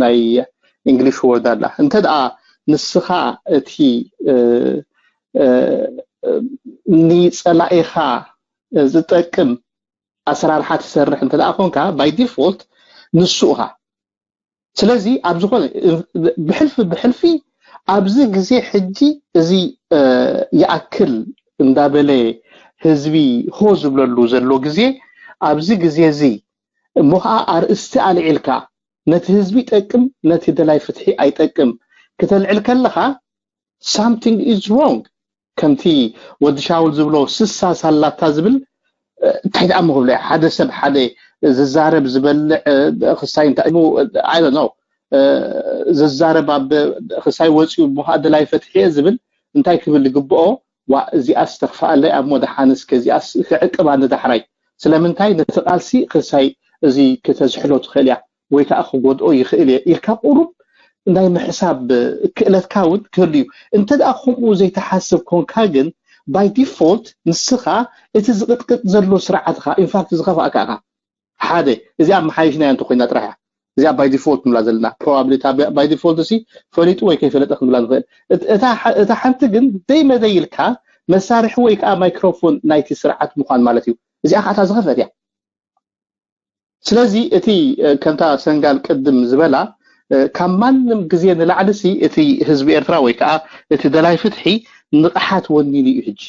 ናይ English word ኣላ እንተ ደኣ ንስኻ እቲ ንጸላኢኻ ዝጠቅም ኣሰራርሓ ትሰርሕ እንተ ደኣ ኮንካ by default ንሱ እኻ ስለዚ ኣብ ዝኾነ ብሕልፊ ብሕልፊ ኣብዚ ግዜ ሕጂ እዚ ይኣክል እንዳበለ ህዝቢ ሆ ዝብለሉ ዘሎ ግዜ ኣብዚ ግዜ እዚ እሞ ከዓ ኣርእስቲ ኣልዒልካ ነቲ ህዝቢ ይጠቅም ነቲ ደላይ ፍትሒ ኣይጠቅም ክተልዕል ከለካ something is wrong ከምቲ ወዲ ሻውል ዝብሎ ስሳ ሳላታ ዝብል እንታይ ደኣ ምክብለ ሓደ ሰብ ሓደ ዝዛረብ ዝበልዕ ክሳይ እንታይ I don't know ዝዛረብ ኣብ ክሳይ ወፂኡ እሞ ከዓ ደላይ ፈትሒ እየ ዝብል እንታይ ክብል ዝግብኦ ዋ እዚኣ ዝተኽፍኣለይ ኣብ ሞደሓንስ ከዚኣ ክዕቅባ ንዳሕራይ ስለምንታይ ነቲ ቃልሲ ክሳይ እዚ ክተዝሕሎ ትኽእል እያ ወይ ከዓ ክጎድኦ ይኽእል እየ ኢልካ ቁሩብ ናይ ምሕሳብ ክእለትካ እውን ክህሉ እዩ እንተ ደኣ ከምኡ ዘይትሓስብ ኮንካ ግን by default ንስኻ እቲ ዝቕጥቅጥ ዘሎ ስርዓትኻ in fact ዝኸፍኣካ ኢኻ ሓደ እዚኣ መሓይሽናያ እንተኮይና ጥራሕ እያ እዚኣ by default ንብላ ዘለና probably by default ሲ ፈሊጡ ወይ ከይፈለጠ ክንብላ ንኽእል እታ ሓንቲ ግን ደይ መደይ ኢልካ መሳርሒ ወይ ከዓ microphone ናይቲ ስርዓት ምዃን ማለት እዩ እዚኣ ከዓ ዝኸፍአት እያ ስለዚ እቲ ከምታ ሰንጋል ቅድም ዝበላ ካብ ማንም ግዜ ንላዕሊ ሲ እቲ ህዝቢ ኤርትራ ወይ ከዓ እቲ ደላይ ፍትሒ ንቕሓት ወኒኑ እዩ ሕጂ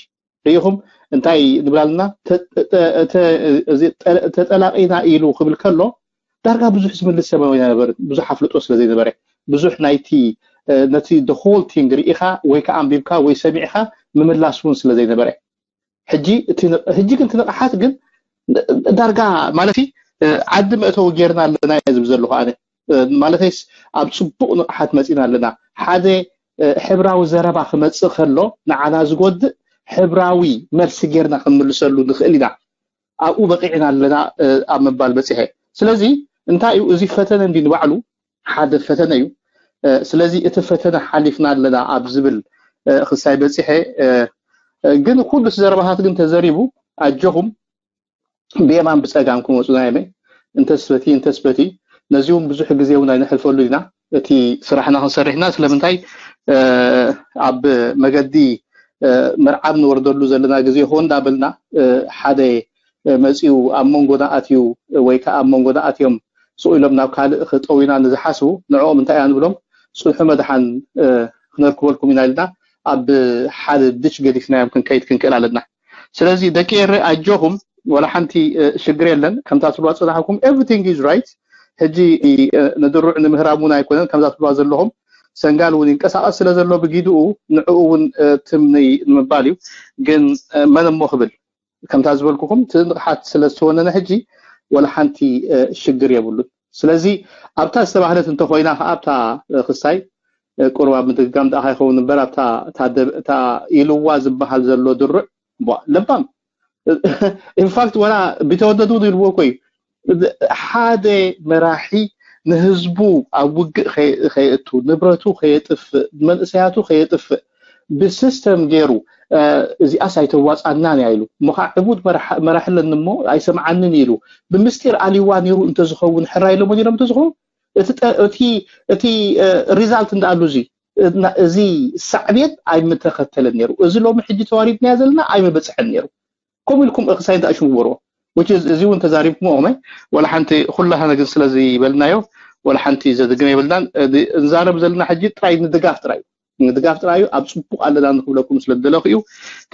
ርኢኹም እንታይ ንብላልና ተጠላቂና ኢሉ ክብል ከሎ ዳርጋ ብዙሕ ዝምልስ ሰብ ኣይነበርን ብዙሕ ኣፍልጦ ስለ ዘይነበረ ብዙሕ ናይቲ ነቲ the whole thing ርኢኻ ወይ ከዓ ኣንቢብካ ወይ ሰሚዕኻ ምምላስ እውን ስለ ዘይነበረ ሕጂ ሕጂ ግን ትንቕሓት ግን ዳርጋ ማለት ዓዲ መእተዊ ጌርና ኣለና እየ ዝብል ዘለኹ ኣነ ማለተይስ ኣብ ፅቡቕ ንቕሓት መፂና ኣለና ሓደ ሕብራዊ ዘረባ ክመፅእ ከሎ ንዓና ዝጎድእ ሕብራዊ መልሲ ጌርና ክንምልሰሉ ንኽእል ኢና ኣብኡ በቂዕና ኣለና ኣብ ምባል በፂሐ ስለዚ እንታይ እዩ እዚ ፈተነ እንዲ ንባዕሉ ሓደ ፈተነ እዩ ስለዚ እቲ ፈተነ ሓሊፍና ኣለና ኣብ ዝብል ክሳይ በፂሐ ግን ኩሉ ዘረባታት ግን ተዘሪቡ ኣጆኹም ብየማን ብፀጋም ክመፁ ናይ መ እንተስበቲ እንተስበቲ ነዚ እውን ብዙሕ ግዜ እውን ኣይነሕልፈሉ ኢና እቲ ስራሕና ክንሰርሕና ስለምንታይ ኣብ መገዲ መርዓብ ንወርደሉ ዘለና ግዜ ሆ እንዳበልና ሓደ መፂኡ ኣብ መንጎና ኣትዩ ወይ ከዓ ኣብ መንጎና ኣትዮም ስቕ ኢሎም ናብ ካልእ ክጠውዩና ንዝሓስቡ ንዕኦም እንታይ ኢና ንብሎም ፅንሑ መድሓን ክነርክበልኩም ኢና ኢልና ኣብ ሓደ ድች ገዲፍናዮም ክንከይድ ክንክእል ኣለና ስለዚ ደቂ ኤረ ኣጆኹም ወላ ሓንቲ ሽግር የለን ከምታ ትብልዋ ፅናሕኩም everything is right ሕጂ ንድሩዕ ንምህራም እውን ኣይኮነን ከምዛ ትብልዋ ዘለኹም ሰንጋል እውን ይንቀሳቐስ ስለ ዘሎ ብጊድኡ ንዕኡ እውን ትምንይ ንምባል እዩ ግን መን እሞ ክብል ከምታ ዝበልኩኹም ትንቕሓት ስለ ዝተወነነ ሕጂ ወላ ሓንቲ ሽግር የብሉን ስለዚ ኣብታ ዝተባህለት እንተኮይና ከዓ ኣብታ ክሳይ ቁሩብ ኣብ ምድግጋም ደኣ ይኸውን እምበር ኣብታ ኢልዋ ዝበሃል ዘሎ ድሩዕ ለባም ኢንፋክት ወላ ቢተወደድ እውን ኢልዎ እኮ እዩ ሓደ መራሒ ንህዝቡ ኣብ ውግእ ከየእቱ ንብረቱ ከየጥፍእ መንእሰያቱ ከየጥፍእ ብሲስተም ገይሩ እዚኣስ ኣይተዋፃናን እያ ኢሉ እሞ ከዓ ዕቡድ መራሒ ኣለኒ እሞ ኣይሰምዓንን ኢሉ ብምስጢር ኣሊዋ ነይሩ እንተዝኸውን ሕራይ ኢሎሞ ነይሮም እንተዝኸውን እቲ ሪዛልት እንዳኣሉ እዚ እዚ ሳዕቤን ኣይምተኸተለን ነይሩ እዚ ሎሚ ሕጂ ተዋሪድናዮ ዘለና ኣይምበፅሐን ነይሩ ከምኡ ኢልኩም እክሳይ እንዳእሽሙ ግበርዎ እዚ እውን ተዛሪብኩሞ ኦመ ወላ ሓንቲ ኩላህና ግን ስለዚ ይበልናዮ ወላ ሓንቲ ዘድግም የብልናን ንዛረብ ዘለና ሕጂ ጥራይ ንድጋፍ ጥራይ ንድጋፍ ጥራይ እዩ ኣብ ፅቡቅ ኣለና ንክብለኩም ስለ ዝደለኩ እዩ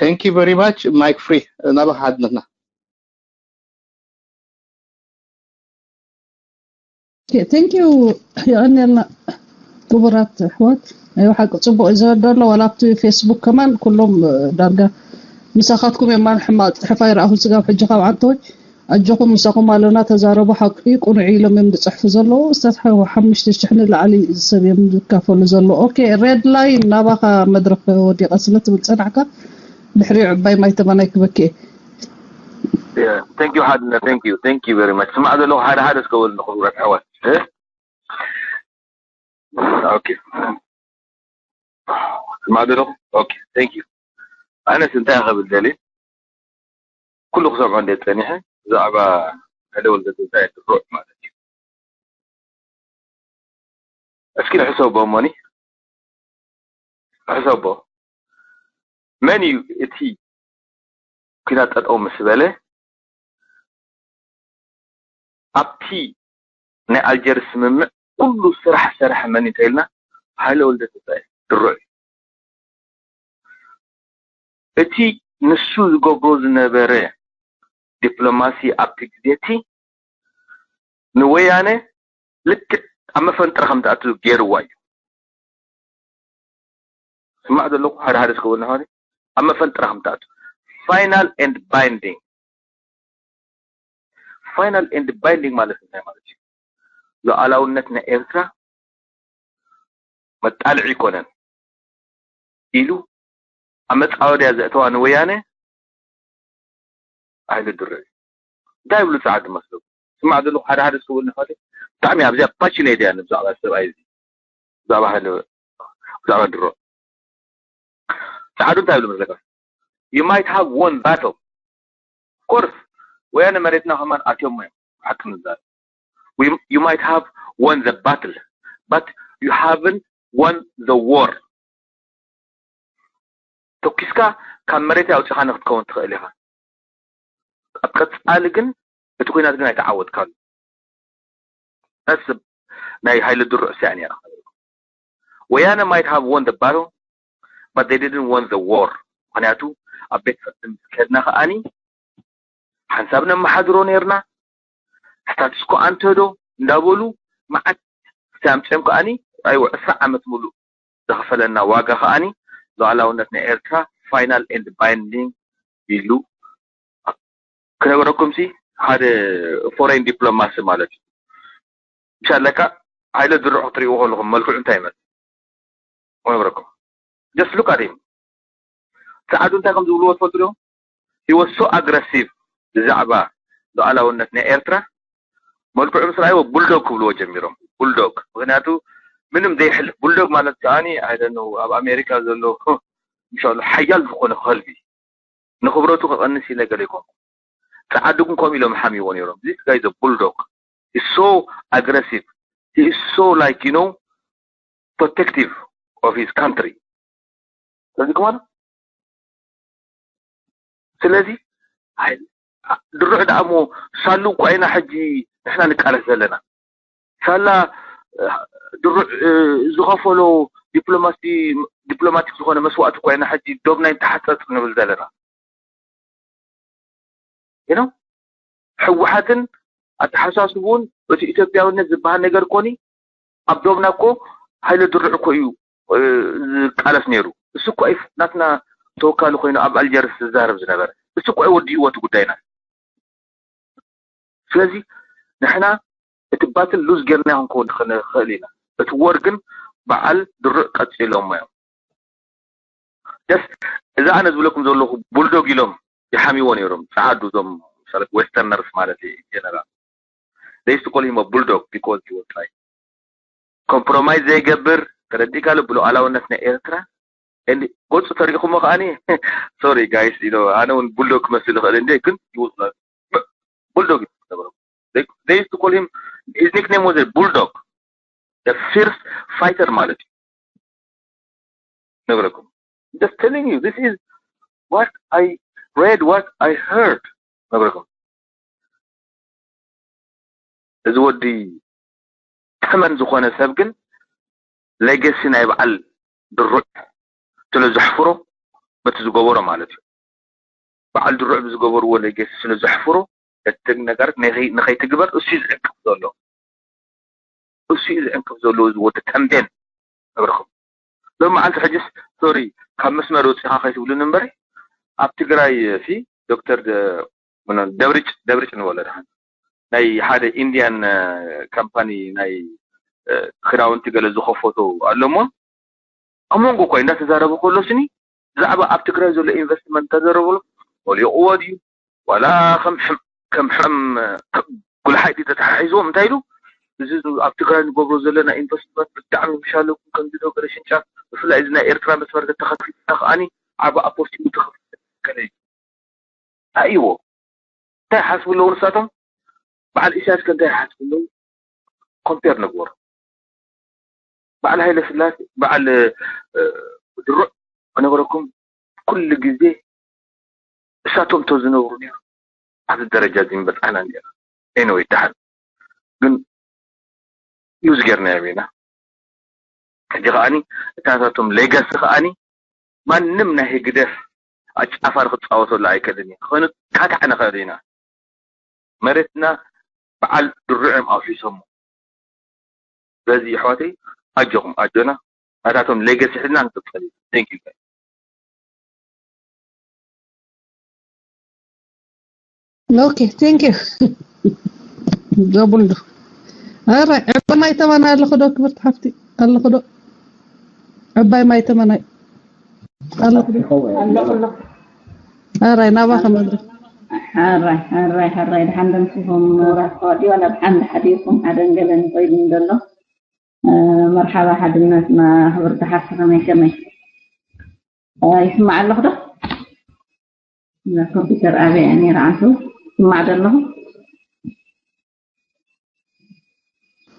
thank you very much Mike Free ናባካ ሓድነትና thank you የቐንየልና ክቡራት ኣሕዋት ናይ ሓቂ ፅቡቅ እዩ ዝወደሎ ዋላ ኣብቲ ፌስቡክ ከማን ኩሎም ዳርጋ ምሳኻትኩም እዮም ማን ሕማቅ ፅሕፍ ኣይረኣኹን ስጋብ ሕጂ ካብ ዓንተወይ ኣጆኹም ምሳኹም ኣለና ተዛረቡ ሓቂ ቅኑዕ ኢሎም እዮም ዝፅሕፉ ዘለዉ እስታት ሓምሽተ ሽሕ ንላዕሊ ሰብ እዮም ዝካፈሉ ዘለዉ okay red line ናባኻ መድረክ ወዲቐ ስለ ትብል ፀናሕካ ድሕሪኡ ዕባይ ማይ ተመናይ ክበኪ thank you ሓድነ thank you thank you very much ስማዕ ዘለኹ ሓደ ሓደ እስከበሉ ንኽብረት ኣሕዋት okay ስማዕ ዘለኹ? ኦኬ፣ thank you። ኣነስ እንታይ ክብል ደልየ፣ ኩሉ ክሰምዖ እንደ ጸኒሐ ብዛዕባ ሓደ ወልደ ትንሳኤ ድሩዕ ማለት እዩ። እስኪ ንሕሰቦ እሞኒ፣ ንሕሰቦ። መን እዩ እቲ ኲናት ጠጠው ምስ በለ ኣብቲ ናይ ኣልጀርስ ስምምዕ ኩሉ ስራሕ ዝሰርሐ መን እዩ እንተኢልና፣ ሃይለ ወልደ ትንሳኤ ድሩዕ እዩ። እቲ ንሱ ዝገብሮ ዝነበረ ዲፕሎማሲ ኣብቲ ግዜ እቲ ንወያነ ልክዕ ኣብ መፈንጠር ከም ትኣቱ ገይርዋ እዩ። ስማዕ ዘለኹ ሓደ ሓደ ዝከውን ነፋሪ ኣብ መፈንጠር ከም ትኣቱ። Final and binding፣ final and binding ማለት እንታይ ማለት እዩ? ሉዓላውነት ናይ ኤርትራ መጣልዒ ኣይኮነን ኢሉ ኣብ መጻወድያ ዘእተዋ ንወያነ ኣይልድርዕ እዩ። እንታይ ይብሉ ጸዓዱ መስለኩም? ስማዕ ዘለኹ ሓደ ሓደ ዝከውን ነፋሪ ብጣዕሚ ኣብዚኣ ፓሽኔት እያ ብዛዕባ ሰብኣይ እዚ፣ ብዛዕባ ሃይለ፣ ብዛዕባ ድሮ። ጸዓዱ እንታይ ይብሉ መስለካ? You might have won battle. Of course ወያነ መሬትና ከማን ኣትዮም እዮም። ሓቂ ንዛረብ። We- you might have won the battle, but you haven't won the war. ተኩስካ ካብ መሬት ኣውጺኻ ንክትከውን ትኽእል ኢኻ። ኣብ ቀጻሊ ግን እቲ ኲናት ግን ኣይተዓወትካሉ። ሕስብ ናይ ሃይለ ድሩዕ ስያ ነይራ። ወያነ might have won the battle, but they didn't won the war. ምክንያቱ ኣብ ቤት ፍርዲ ምስ ከድና ከኣኒ ሓንሳብ ነመሓድሮ ነይርና። ስታትስኮ ኣንተዶ እንዳበሉ መዓት ኣምፅኦም ከኣኒ ኣይወ ዕስራ ዓመት ሙሉእ ዘኸፈለና ዋጋ ከኣኒ ሉዓላውነት ናይ ኤርትራ final and binding ኢሉ ክነገረኩም ሲ ሓደ ፎሬን ዲፕሎማሲ ማለት እዩ። ምሻለካ ሃይለ ድርዑ ክትሪእዎ ከለኹም መልክዑ እንታይ ይመስል ክነግረኩም። Just look at him። ጸዓዱ እንታይ ከም ዝብልዎ ትፈልጡ ዶ? He was so aggressive ብዛዕባ ሉዓላውነት ናይ ኤርትራ። መልክዑ ምስ ረኣይዎ ቡልዶግ ክብልዎ ጀሚሮም። ቡልዶግ ምክንያቱ ምንም ዘይሕልፍ ቡልዶግ ማለት ከኣኒ ኣይደነው ኣብ ኣሜሪካ ዘሎ ምሻሉ ሓያል ዝኾነ ከልቢ ንኽብረቱ ከቐንስ ኢለ ገለ ይኮንኩ። ጸዓዱ ግን ከምኡ ኢሎም ሓሚዎ ነይሮም። This guy is a bulldog. He's so aggressive. He is so, like, you know, protective of his country. ስለዚ ከማን ስለዚ ድሩዕ ደኣ እሞ ሳሉ እኳ ኢና ሕጂ ንሕና ንቃለስ ዘለና። ሳላ ድሩዕ ዝኸፈሎ ዲፕሎማሲ ዲፕሎማቲክ ዝኾነ መስዋእቲ እኳ ኢና ሕጂ ዶብና ይተሓፀፅ ንብል ዘለና። You know? ህወሓትን ኣተሓሳስቡን እቲ ኢትዮጵያውነት ዝበሃል ነገር ኮኒ ኣብ ዶብና እኮ ሃይለ ድሩዕ እኮ እዩ ዝቃለስ ነይሩ። እሱ እኮ እዩ ናትና ተወካሊ ኮይኑ ኣብ ኣልጀርስ ዝዛረብ ዝነበረ። እሱ እኮ እዩ ወዲእዎ እቲ ጉዳይና። ስለዚ ንሕና እቲ ባትል ሉዝ ጌርና ክንከውን ንኽእል ኢና። እቲ ወር ግን በዓል ድሩዕ ቀፂሎሞ እዮም። ደስ እዛ ኣነ ዝብለኩም ዘለኹ ቡልዶግ ኢሎም ይሓሚዎ ነይሮም ጸዓዱ እዞም ምሳሌ ዌስተርነርስ ማለት እዩ። ጀነራል they used to call him a bulldog because he was like compromise ዘይገብር ተረዲእካ ሉ ብሉዓላውነት ናይ ኤርትራ and ገጹ ተሪእኹሞ ከዓኒ sorry guys you know ኣነ እውን ቡልዶግ ክመስል ይኽእል እንደ ግን he was like bulldog they used to call him his nickname was a bulldog the fierce fighter ማለት እዩ ነግረኩም just telling you this is what I read what I heard ነግረኩም እዚ ወዲ ተመን ዝኾነ ሰብ ግን legacy ናይ በዓል ድሩዕ ስለ ዘሕፍሮ በቲ ዝገበሮ ማለት እዩ በዓል ድሩዕ ብዝገበርዎ legacy ስለ ዘሕፍሮ እቲ ነገር ንኸይትግበር እሱ እዩ ዝዕቅብ ዘሎ እሱ እዩ ዝዕቅብ ዘሎ እዚ ወዲ ተምቤን ነግረኩም ሎም መዓልቲ ሕጅስ sorry ካብ መስመር ወፂኻ ከይትብሉኒ እምበሪ ኣብ ትግራይ ሲ ዶክተር ደብርጭ ደብርጭ ንበሎ ደሓን ናይ ሓደ ኢንድያን ካምፓኒ ናይ ክዳውንቲ ገለ ዝኸፈቶ ኣሎ እሞ ኣብ መንጎ እኳ እንዳተዛረበ ከሎ ስኒ ብዛዕባ ኣብ ትግራይ ዘሎ ኢንቨስትመንት ተዘረበሉ ወሊቕዎ ድዩ ዋላ ከም ሕም ከም ሕም ጉልሓይ ድዩ ተተሓሒዝዎም እንታይ ኢሉ እዚ ኣብ ትግራይ ንገብሮ ዘለና ኢንቨስትመንት ብጣዕሚ ምሻለኩም ከምዚ ዶ ገለ ሽንጫ፣ ብፍላይ እዚ ናይ ኤርትራ መስመር ተተኸፊትና ከዓኒ ዓቢ ኣፖርቹኒቲ ክፍጠር እዩ። ኣይዎ እንታይ ሓስቡ ኣለዉ ንሳቶም? በዓል ኢሳያስ ከ እንታይ ሓስቡ ኣለዉ? ኮምፔር ንግበሮ። በዓል ሃይለ ስላሴ በዓል ድሩዕ ክነግረኩም ኩሉ ግዜ እሳቶም እንተዝነብሩ ነይሩ ኣብዚ ደረጃ እዚ ምበፃሕና ነይሩ። ኤኒወይ ደሓን ግን ሉዝ ጌርናዮም ኢና። ሕጂ ከዓኒ እታ ናታቶም ሌጋሲ ከዓኒ ማንም ናይ ህግደፍ ኣጫፋሪ ክፃወተሉ ኣይክእልን እዩ። ኮይኑ ካታዕ ንኽእል ኢና። መሬትና በዓል ድሩዕ እዮም ኣውሒሶሞ። በዚ ኣሕዋተይ ኣጆኹም ኣጆና ናታቶም ሌጋሲ ሒዝና ንቅፅል ኢና። Thank you guys. Okay, thank you. ዘቡልዱ ኣረ ዕባይ ማይ ተመናይ ኣለኹ ዶ ክብርቲ ሓፍቲ ኣለኹ ዶ ዕባይ ማይ ተመናይ ኣለኹ ዶ ኣራይ ናባኸ መድረክ ሓራይ ሓራይ ሓራይ ድሓን ደምሲኹም ራስ ተዋዲ ዋላ ድሓን ድሓዲኹም ሓደን ገለን ይኸይድ እንደሎ መርሓባ ሓድነትና ክብርቲ ሓፍቲ ከመይ ከመይ ይስማዕ ኣለኹ ዶ ኮምፒውተር ኣበይ እያ ነይራ ዓንቱ ይስማዕ ዶ ኣለኹ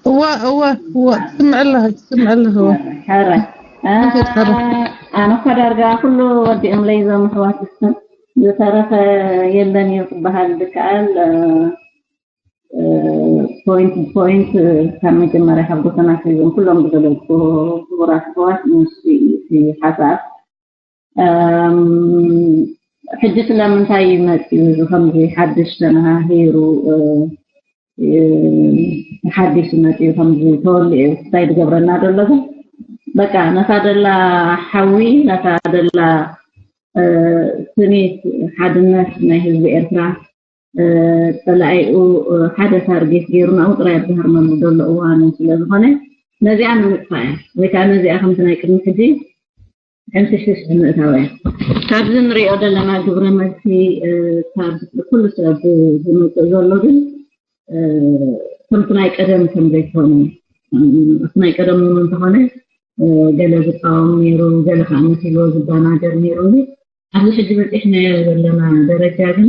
እዋ እዋ እዋ ትስምዕ ኣለኺ ትስምዕ ኣለኺ እዋ ሕረ ኣነ እኳ ዳርጋ ኩሉ ወዲኦምለይ እዞም ኣሕዋት ዝተረፈ የለን እዩ ክበሃል ዝከኣል ፖይንት ፖይንት ካብ መጀመርያ ካብ ጎተና ሒዞም ኩሎም ዝገለፅኩ ክቡራት ኣሕዋት ንሱ እዩ ሓሳብ ሕጂ ስለምንታይ እዩ መፂኡ እዚ ከምዚ ሓድሽ ተመሃሂሩ ሓዲሽ መፂኡ ከምዚ ተወሊዑ እንታይ ዝገብረና ዘሎ ግን በቃ ነታ ደላ ሓዊ ነታ ደላ ስኒት ሓድነት ናይ ህዝቢ ኤርትራ ፀላኢኡ ሓደ ታርጌት ገይሩ ናብኡ ጥራይ ኣብ ዝሃርመሉ ዘሎ እዋን ስለዝኾነ ነዚኣ ንምጥፋእ እያ ወይ ከዓ ነዚኣ ከምቲ ናይ ቅድሚ ሕጂ ሕንፍሽፍሽ ብምእታው እያ። ካብዚ ንሪኦ ዘለና ግብረ መልሲ ካብ ኩሉ ሰብ ዝመፅእ ዘሎ ግን ከምቲ ናይ ቀደም ከም ዘይኮነ እቲ ናይ ቀደም እውን እንተኾነ ገለ ዝቃወም ነይሩ፣ ገለ ከዓ መሲልዎ ዝደናገር ነይሩ። ኣብዚ ሕጂ በፂሕናዮ ዘለና ደረጃ ግን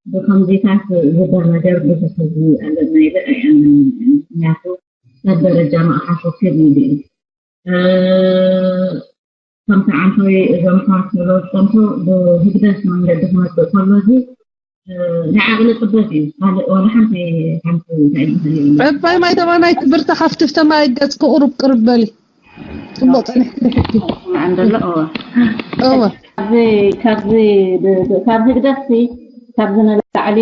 ብከምዚታት ዝደናገር ብዙሕ ህዝቢ ኣለና ኢለ ኣይኣምንን። ምክንያቱ ሰብ ደረጃ ምቕሓፉ ክብ ኢሉ እዩ። ከምቲ ዓንቶይ እዞም ኣሕዋት ዝበልዎ ዝፀንሑ ብህግደፍ መንገዲ ክመፅእ ከሎ እዚ ናይ ዓቕሊ ጥበት እዩ። ካልእ ዋላ ሓንቲ ሓንቲ እንታይ ዝበሃል የለን። ዕባይ ማይ ተባናይ ክብርቲ ሓፍቲ ተማይ ገፅኪ ቁሩብ ቅርብ በሊ። ፅቡቅ ፀኒሕኪ ድሕርኪ። ስማዕ እንደሎ እወ። እወ ካብዚ ካብዚ ካብ ህግደፍሲ ካብዚ ንላዕሊ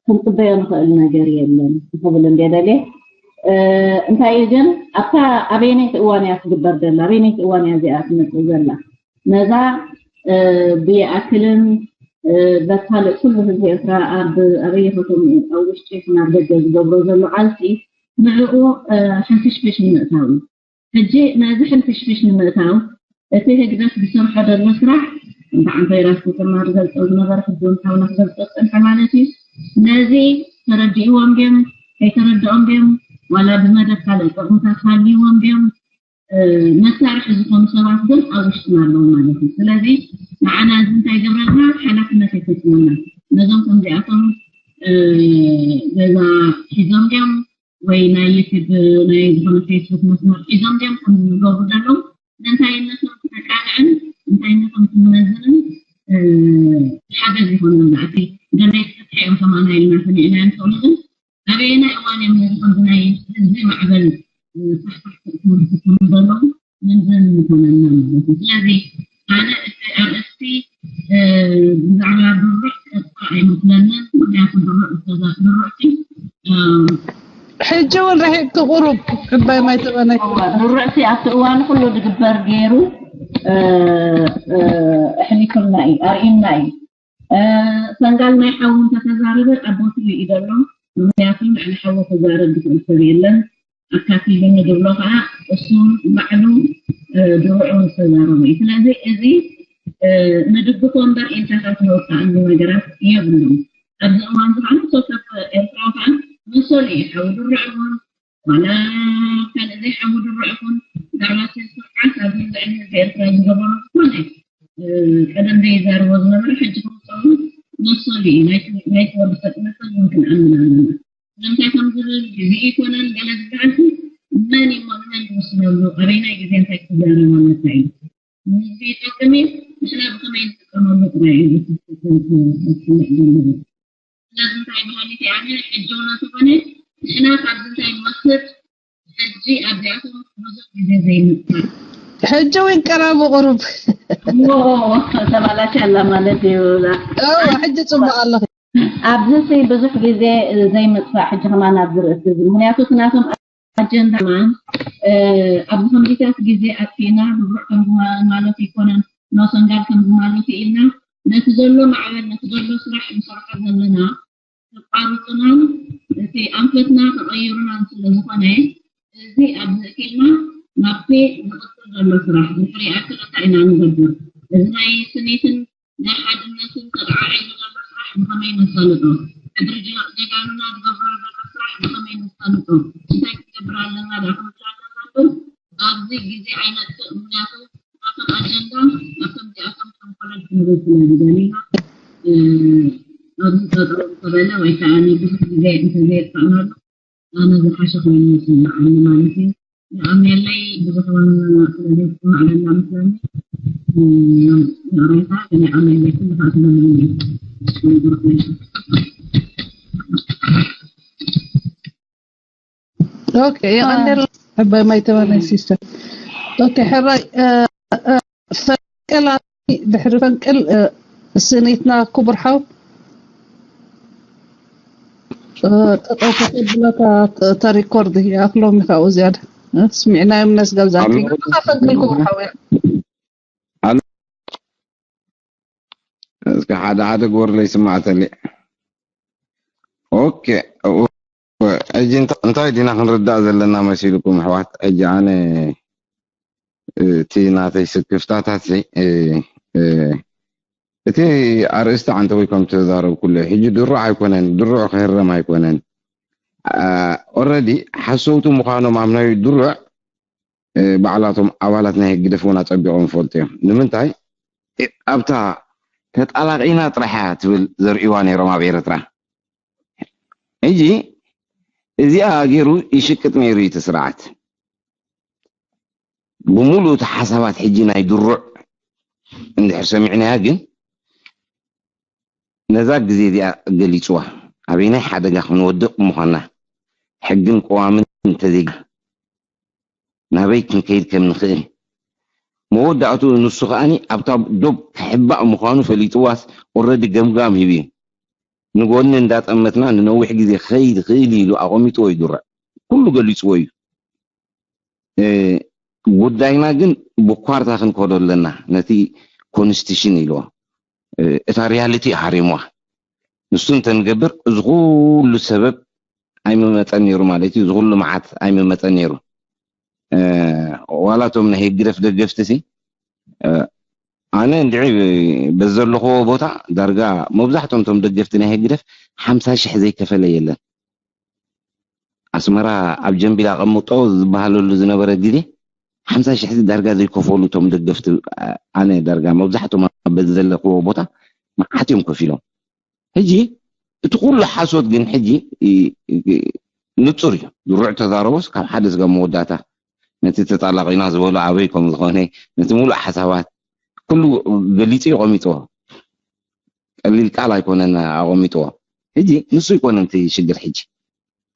ክንፅበዮ ንኽእል ነገር የለን ክብል እንድየ ደልየ። እንታይ እዩ ግን ኣብታ ኣበየነይቲ እዋን እያ ትግበር ዘላ ኣበየነይቲ እዋን እያ እዚኣ ትመፅእ ዘላ ነዛ ብይኣክልን በካልእ ኩሉ ህዝቢ ኤርትራ ኣብ ኣበየ ከተምኡ ኣብ ውሽጢ ይኹን ኣብ ደገ ዝገብሮ ዘሎ ቃልሲ ንዕኡ ሕንፍሽፍሽ ንምእታው እዩ ሕጂ ነዚ ሕንፍሽፍሽ ንምእታው እቲ ህግደፍ ዝሰርሖ ዘሎ ስራሕ እንተ ዓንቶይ ራስ ተሰማ ዝገልፆ ዝነበረ ሕጂ እውን ሓውና ክገልፆ ዝፀንሐ ማለት እዩ ነዚ ተረዲእዎም ድዮም ከይተረድኦም ድዮም ዋላ ብመደብ ካልእ ጥቕምታት ሃልይዎም ድዮም መሳርሒ ዝኾኑ ሰባት ግን ኣብ ውሽጥና ኣለዉ ማለት እዩ ስለዚ ንዓና እዚ እንታይ ይገብረልና ሓላፍነት ይፈፅመልና ነዞም ከምዚኣቶም ገዛ ሒዞም ድዮም ወይ ናይ ዩቲብ ናይ ዝኾነ ፌስቡክ መስመር ሒዞም ድዮም ከም ዝገብሩ ዘለዉ ንእንታይነቶም ክነቃልዕን እንታይነቶም ክንመዝንን ሓገዝ ይኾነና እቲ ገለይ ክፍትሐ እዮም ከማና ኢልና ሰሚዕናዮም ሰውነ ግን ኣበየናይ እዋን እዮም ነዚ ከምዚ ናይ ህዝቢ ማዕበል ሳሕሳሕ ክእትዉ ዝፍትኑ ዘለዉ ምንዘን ይኾነና ማለት እዩ ስለዚ ኣነ እቲ ኣርእስቲ ብዛዕባ ድሩዕ ቀጥታ ኣይመስለንን ምክንያቱ ድሩዕ ዝተዛ ድሩዕቲ ሕጂ እውን ርሒቅቲ ቁሩብ ዕባይ ማይ ተበናይ ድሩዕቲ ኣብቲ እዋን ኩሉ ዝግበር ገይሩ ኣሕሊፉልና እዩ ኣርእዩና እዩ ሰንጋል ናይ ሓዊ እንተተዛረበ ኣቦትኡ እዩ ዘሎ ምክንያቱ ልዕሊ ሓዊ ክዛረብ ዝኽእል ሰብ የለን ኣካፊሉኒ ዝብሎ ከዓ እሱ ባዕሉ ድሩዑ ዝተዛረቡ እዩ ስለዚ እዚ ንድግፎ እምበር ኢልካ ካብ ተወፃኣሉ ነገራት የብሉን ኣብዚ እዋን እዚ ከዓ ንሶሰብ ኤርትራ ከዓ መሰሉ እዩ። ሓዊ ድሩዕ እውን ዋላ ካልእ ዘይሓዊ ድሩዕ ይኹን፣ ዳርባቲ ስርዓት ኣብዚ ልዕሊ ህዝቢ ኤርትራ ዝገበሮ ዝኾነ፣ እ፣ ቀደም ዘይዛረቦ ዝነበረ ሕጂ ክመፀሉ መሰሉ እዩ። ናይቲ፣ ናይቲ ወዲ ሰብ መሰሉ እውን ክንኣምን ኣለና። ስለምንታይ ከም ዝብል ግዜ ኣይኮነን ገለ ዝበሃል መን እዩ መን ዝውስነሉ፣ ኣበይናይ ግዜ እንታይ ክዛረብ ኣለካ እዩ። ንህዝቢ ይጠቅም እዩ፣ ንሕና ብኸመይ ንጥቀመሉ ጥራይ እዩ እቲ ክፍለጥ ዘለዎ። ስለዚ እንታይ በሃሊት እየ ኣነ፣ ሕጂ እውን እንተኾነ ንሕና ካብዚ እንታይ ንወስድ፣ ሕጂ ኣብዚኣቶም ብዙሕ ግዜ ዘይምጥፋእ። ሕጂ እውን ቀረቡ ቁሩብ። እዎ፣ ተባላሽ ኣላ ማለት እዩ። እዎ፣ ሕጂ ጽቡቕ ኣለኺ። ኣብዚ ሲ ብዙሕ ግዜ ዘይምጥፋእ ሕጂ ከማን ኣብዚ ርእሲ እዚ። ምኽንያቱ እቲ ናቶም ኣጀንዳ ከማን፣ እ፣ ኣብዚ ከምዚታት ግዜ ኣጥፊእና፣ ብብሩዕ ከም ዝማ-፣ ማለት ኣይኮነን፣ ኖሰንጋል ከም ዝማለት ኢልና፣ ነቲ ዘሎ ማዕበል፣ ነቲ ዘሎ ስራሕ ንሰርሖ ዘለና፣ ተቋርጽናን እቲ ኣንፈትና ተቐይሩናን ስለ ዝኾነ፣ እዚ ኣብዚ እኪልና ናብቲ ዝቕጽል ዘሎ ስራሕ ድሕሪ ኣክል እንታይ ኢና ንገብር? እዚ ናይ ስኒትን ናይ ሓድነትን ተለዓዒሉ ዘሎ ስራሕ ብኸመይ ነሳልጦ? ሕድሪ ጀ-፣ ጀጋኑና ዝገብርዎ ዘሎ ስራሕ ብኸመይ ነሳልጦ? እንታይ ክንገብር ኣለና? ደኣ ክንብል ኣለና እምበር፣ ኣብዚ ግዜ ኣይነጥፍእ። ምኽንያቱ ናቶም ኣጀንዳ ኣብ ከምዚኣቶም ተንኮለል ክንብል ስለ ዝደሊና፣ እ፣ ኣብዚ ጠጠው እንተበለ ወይ ከዓ ብዙሕ ግዜ እንተዘየጥፋእናሉ ኣነ ዝሓሸ ኮይኑ ይስምዓኒ ማለት እዩ። ይቐንየለይ፣ ብዙሕ እውን ስለ ዘይስማዕ ዘላ መስለኒ። እ፣ ይቕሬታ፣ ግን ይቐንየለይ፣ ኩሉ ከዓ ስለዘለኒ። ኦኬ፣ ይቐንየልና። ዓባይ ማይ ተባላይ ሲስተር። ኦኬ፣ ሕራይ፣ እ፣ እ፣ ፈንቅል፣ ድሕሪ ፈንቅል፣ እ፣ ስኒትና ክቡር ሓው፣ እ፣ ጠጠው ከተብለታ ተ-፣ ተሪኮርድ ይኣክሎም እዩ ካብኡ ዝያዳ። እ፣ ስሚዕናዮም ነስጋብ ዛቲ። ኣሎ። ንኻ ፈንቅል ክቡር ሓው እያ። ኣሎ። እስከ ሓደ ሓደ ግበሩለይ ስማዕተለይ። ኦኬ፣ እ፣ ሕጂ እንታ-፣ እንታይ ዲና ክንርዳእ ዘለና መሲልኩም ኣሕዋት? ሕጂ ኣነ፣ እ፣ እቲ ናተይ ስክፍታታት ሲ፣ እ፣ እ፣ እቲ ኣርእስቲ ዓንተቦይ ከም ተዛረብኩሉ፣ ሕጂ ድሩዕ ኣይኮነን፣ ድሩዕ ክህረም ኣይኮነን። ኣ፣ ኦረዲ ሓሰውቲ ምዃኖም ኣብ ናይ ድሩዕ፣ እ፣ ባዕላቶም ኣባላት ናይ ህግደፍ እውን ኣጸቢቖም ይፈልጡ እዮም። ንምንታይ? እ፣ ኣብታ ተጣላቒና ጥራሕ እያ ትብል ዘርእይዋ ነይሮም ኣብ ኤርትራ። ሕጂ እዚኣ ገይሩ ይሽቅጥ ነይሩ እዩ እቲ ስርዓት። ብምሉእ እቲ ሓሳባት ሕጂ ናይ ድሩዕ እንድሕር ሰሚዕናያ ግን ነዛ ግዜ እዚኣ ገሊጽዋ። ኣበይናይ ሓደጋ ክንወድቕ ምዃንና፣ ሕግን ቅዋምን እንተዘይ ናበይ ክንከይድ ከም ንኽእል። መወዳእትኡ ንሱ ከኣኒ ኣብታ ዶብ ክሕባእ ምዃኑ ፈሊጥዋስ ኦረዲ ገምጋም ሂቡ እዩ። ንጎኒ እንዳጠመትና ንነዊሕ ግዜ ክኸይድ ይኽእል ኢሉ ኣቐሚጥዎ እዩ ድሩዕ። ኩሉ ገሊጽዎ እዩ። እ፣ ጉዳይና ግን ብኳርታ ክንከዶ ኣለና። ነቲ ኮንስቲቱሽን ኢልዎ፣ እ፣ እታ ሪያሊቲ ሃሪምዋ። ንሱ እንተንገብር እዚ ኩሉ ሰበብ ኣይምመጸን ነይሩ ማለት እዩ። እዚ ኩሉ መዓት ኣይምመጸን ነይሩ። እ፣ ዋላ እቶም ናይ ህግደፍ ደገፍቲ ሲ፣ እ፣ ኣነ እንድዒ በዚ ዘለኽዎ ቦታ ዳርጋ መብዛሕትኦም እቶም ደገፍቲ ናይ ህግደፍ ሓምሳ ሽሕ ዘይከፈለ የለን። ኣስመራ ኣብ ጀንቢል ኣቐምጦ ዝበሃለሉ ዝነበረ ግዜ ሓምሳ ሽሕ ዳርጋ ዘይከፈሉ እቶም ደገፍቲ፣ ኣነ ዳርጋ መብዛሕትኦም ኣብ በዚ ዘለኽዎ ቦታ መዓት እዮም ከፊሎም። ሕጂ እቲ ኩሉ ሓሶት ግን ሕጂ እ-፣ እ-፣ ንጹር እዩ። ድሩዕ ተዛረቦስ ካብ ሓደ ስጋብ መወዳእታ ነቲ ተጣላቒና ዝበሎ ኣበይ ከም ዝኾነ፣ ነቲ ሙሉእ ሓሳባት ኩሉ ገሊጹ እዩ ኣቐሚጥዎ። ቀሊል ቃል ኣይኮነን ኣቐሚጥዎ። ሕጂ ንሱ ኣይኮነን እቲ ሽግር። ሕጂ፣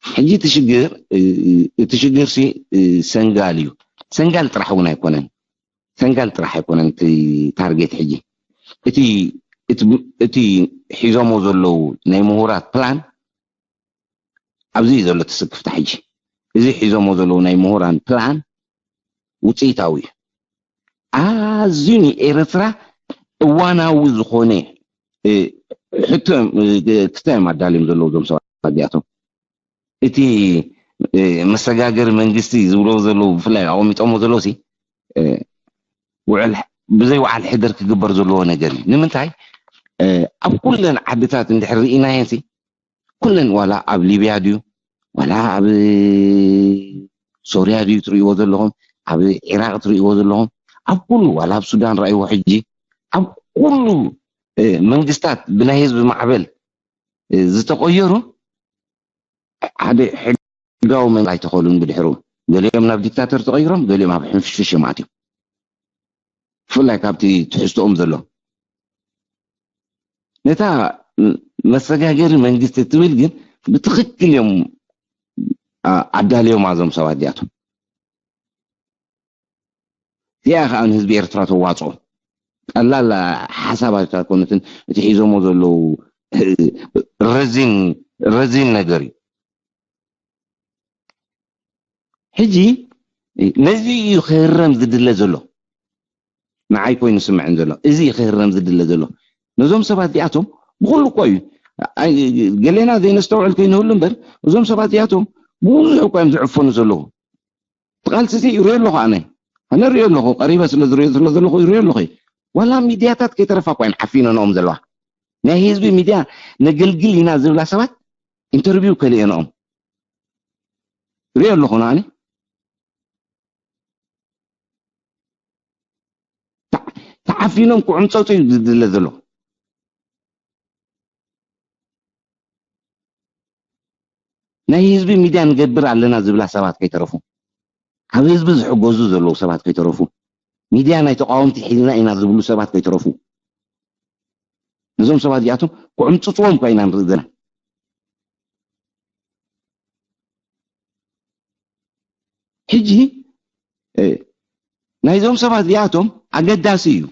ሕጂ እቲ ሽግር፣ እ-፣ እ-፣ እቲ ሽግር ሲ፣ እ፣ ሰንጋል እዩ። ሰንጋል ጥራሕ እውን ኣይኮነን። ሰንጋል ጥራሕ ኣይኮነን እቲ ታርጌት። ሕጂ እቲ፣ እቲ፣ እቲ ሒዞሞ ዘለዉ ናይ ምሁራት ፕላን ኣብዚ እዩ ዘሎ እቲ ስክፍታ። ሕጂ እዚ ሒዞሞ ዘለዉ ናይ ምሁራን ፕላን ውፅኢታዊ እዩ። ኣዝዩ ንኤርትራ እዋናዊ ዝኾነ፣ እ፣ ሕቶ እዮም፣ እ፣ ክልተ እዮም ኣዳልዮም ዘለዉ እዞም ሰባት እዚኣቶም። እቲ፣ እ፣ መሰጋገሪ መንግስቲ ዝብሎ ዘለዉ ብፍላይ ኣቐሚጦሞ ዘለዉ ሲ፣ እ፣ ውዕል፣ ብዘይ ውዓል ሕደር ክግበር ዘለዎ ነገር እዩ። ንምንታይ? እ፣ ኣብ ኩለን ዓድታት እንድሕር ርኢናየን ሲ፣ ኩለን ዋላ ኣብ ሊብያ ድዩ፣ ዋላ ኣብ ሶርያ ድዩ ትርእይዎ ዘለኹም፣ ኣብ ዒራቕ ትርእይዎ ዘለኹም፣ ኣብ ኩሉ ዋላ ኣብ ሱዳን ረኣይዎ ሕጂ ኣብ ኩሉ መንግስታት ብናይ ህዝቢ ማዕበል ዝተቆየሩ ሓደ ሕጋዊ መንግስቲ ኣይተኸሉን። ብድሕሩ ገሊኦም ናብ ዲክታተር ተቐይሮም፣ ገሊኦም ኣብ ሕንፍሽፍሽ እዮም ኣትዮም። ብፍላይ ካብቲ ትሕዝቶኦም ዘሎ ነታ መሰጋገሪ መንግስቲ ትብል ግን ብትኽክል እዮም ኣዳልዮም ኣዞም ሰባት እዚኣቶም። እዚኣ ከዓ ንህዝቢ ኤርትራ ተዋፅኦ ቀላል ሓሳብ ኣይኮነትን። እቲ ሒዞሞ ዘለዉ ረዚን ረዚን ነገር እዩ። ሕጂ ነዚ እዩ ክህረም ዝድለ ዘሎ። ንዓይ ኮይኑ ስምዕን ዘሎ እዚ እዩ ክህረም ዝድለ ዘሎ። ነዞም ሰባት እዚኣቶም ብኩሉ እኮ እዩ ገሌና ዘይነስተውዕል ከይንህሉ እምበር እዞም ሰባት እዚኣቶም ብዙሕ እኮ እዮም ዝዕፈኑ ዘለዉ። እቲ ቃልሲ እዚ ይሪኦ ኣለኹ ኣነ ኣነ ሪኦ ኣለኹ ቀሪበ ስለ ዝሪኦ ስለ ዘለኹ ይሪኦ ኣለኹ። ዋላ ሚድያታት ከይተረፋ እኳ እየን ሓፊነንኦም ዘለዋ። ናይ ህዝቢ ሚድያ ነገልግል ኢና ዝብላ ሰባት ኢንተርቪው ከሊአንኦም ሪኦ ኣለኹ ኣነ። ተዓፊኖም ክዕምፀፁ እዩ ዝድለ ዘሎ። ናይ ህዝቢ ሚድያ ንገብር ኣለና ዝብላ ሰባት ከይተረፉ፣ ካብ ህዝቢ ዝሕገዙ ዘለዉ ሰባት ከይተረፉ፣ ሚድያ ናይ ተቃወምቲ ሒዝና ኢና ዝብሉ ሰባት ከይተረፉ፣ ነዞም ሰባት እዚኣቶም ክዕምፅፅዎም እኳ ኢና ንርኢ ዘለና። ሕጂ ናይዞም ሰባት እዚኣቶም ኣገዳሲ እዩ፣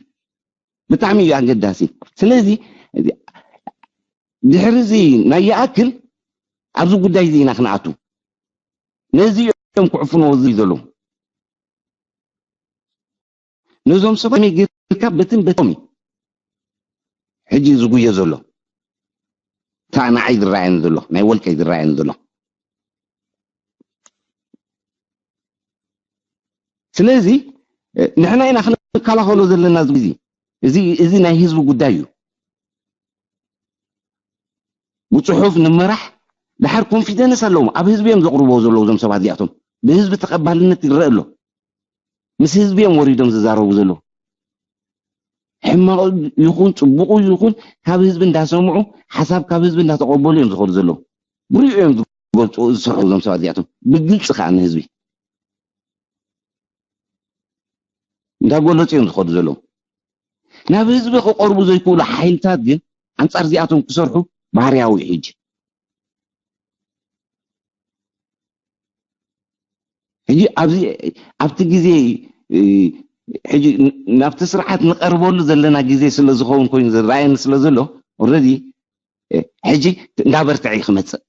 ብጣዕሚ እዩ ኣገዳሲ። ስለዚ ድሕሪ እዚ ናይ ይኣክል ኣብዚ ጉዳይ እዚ ኢና ክንኣቱ። ነዚ እዮም ክዕፍንዎ ዝደልዩ ዘለዉ። ነዞም ሰባት ከመይ ጌርካ በትን በቶም እዩ ሕጂ ዝጉየ ዘሎ። እታ ንዓይ ዝረኣየኒ ዘሎ ናይ ወልቀይ ዝረኣየኒ ዘሎ። ስለዚ ንሕና ኢና ክንከላኸሎ ዘለና እዚ ግዜ። እዚ እዚ ናይ ህዝቢ ጉዳይ እዩ። ብፅሑፍ ንመራሕ ድሓር ኮንፊደንስ ኣለዎም ኣብ ህዝቢ እዮም ዘቕርብዎ ዘለዉ እዞም ሰባት እዚኣቶም ብህዝቢ ተቐባልነት ይረአ ኣሎ። ምስ ህዝቢ እዮም ወሪዶም ዝዛረቡ ዘለዉ። ሕማቕ ይኹን ፅቡቑ ይኹን ካብ ህዝቢ እንዳሰምዑ ሓሳብ ካብ ህዝቢ እንዳተቐበሉ እዮም ዝኸዱ ዘለዉ። ብሪኡ እዮም ዝገልፁ ዝሰርሑ እዞም ሰባት እዚኣቶም ብግልፂ ከዓ ንህዝቢ እንዳገለፁ እዮም ዝኸዱ ዘለዉ። ናብ ህዝቢ ክቐርቡ ዘይክእሉ ሓይልታት ግን ኣንፃር እዚኣቶም ክሰርሑ ባህርያዊ እዩ። ሕጂ ሕጂ ኣብዚ ኣብቲ ግዜ ሕጂ ናብቲ ስርዓት ንቐርበሉ ዘለና ግዜ ስለ ዝኸውን ኮይኑ ዝረኣየኒ ስለ ዘሎ ኦረዲ ሕጂ እንዳበርትዐ እዩ ክመፅእ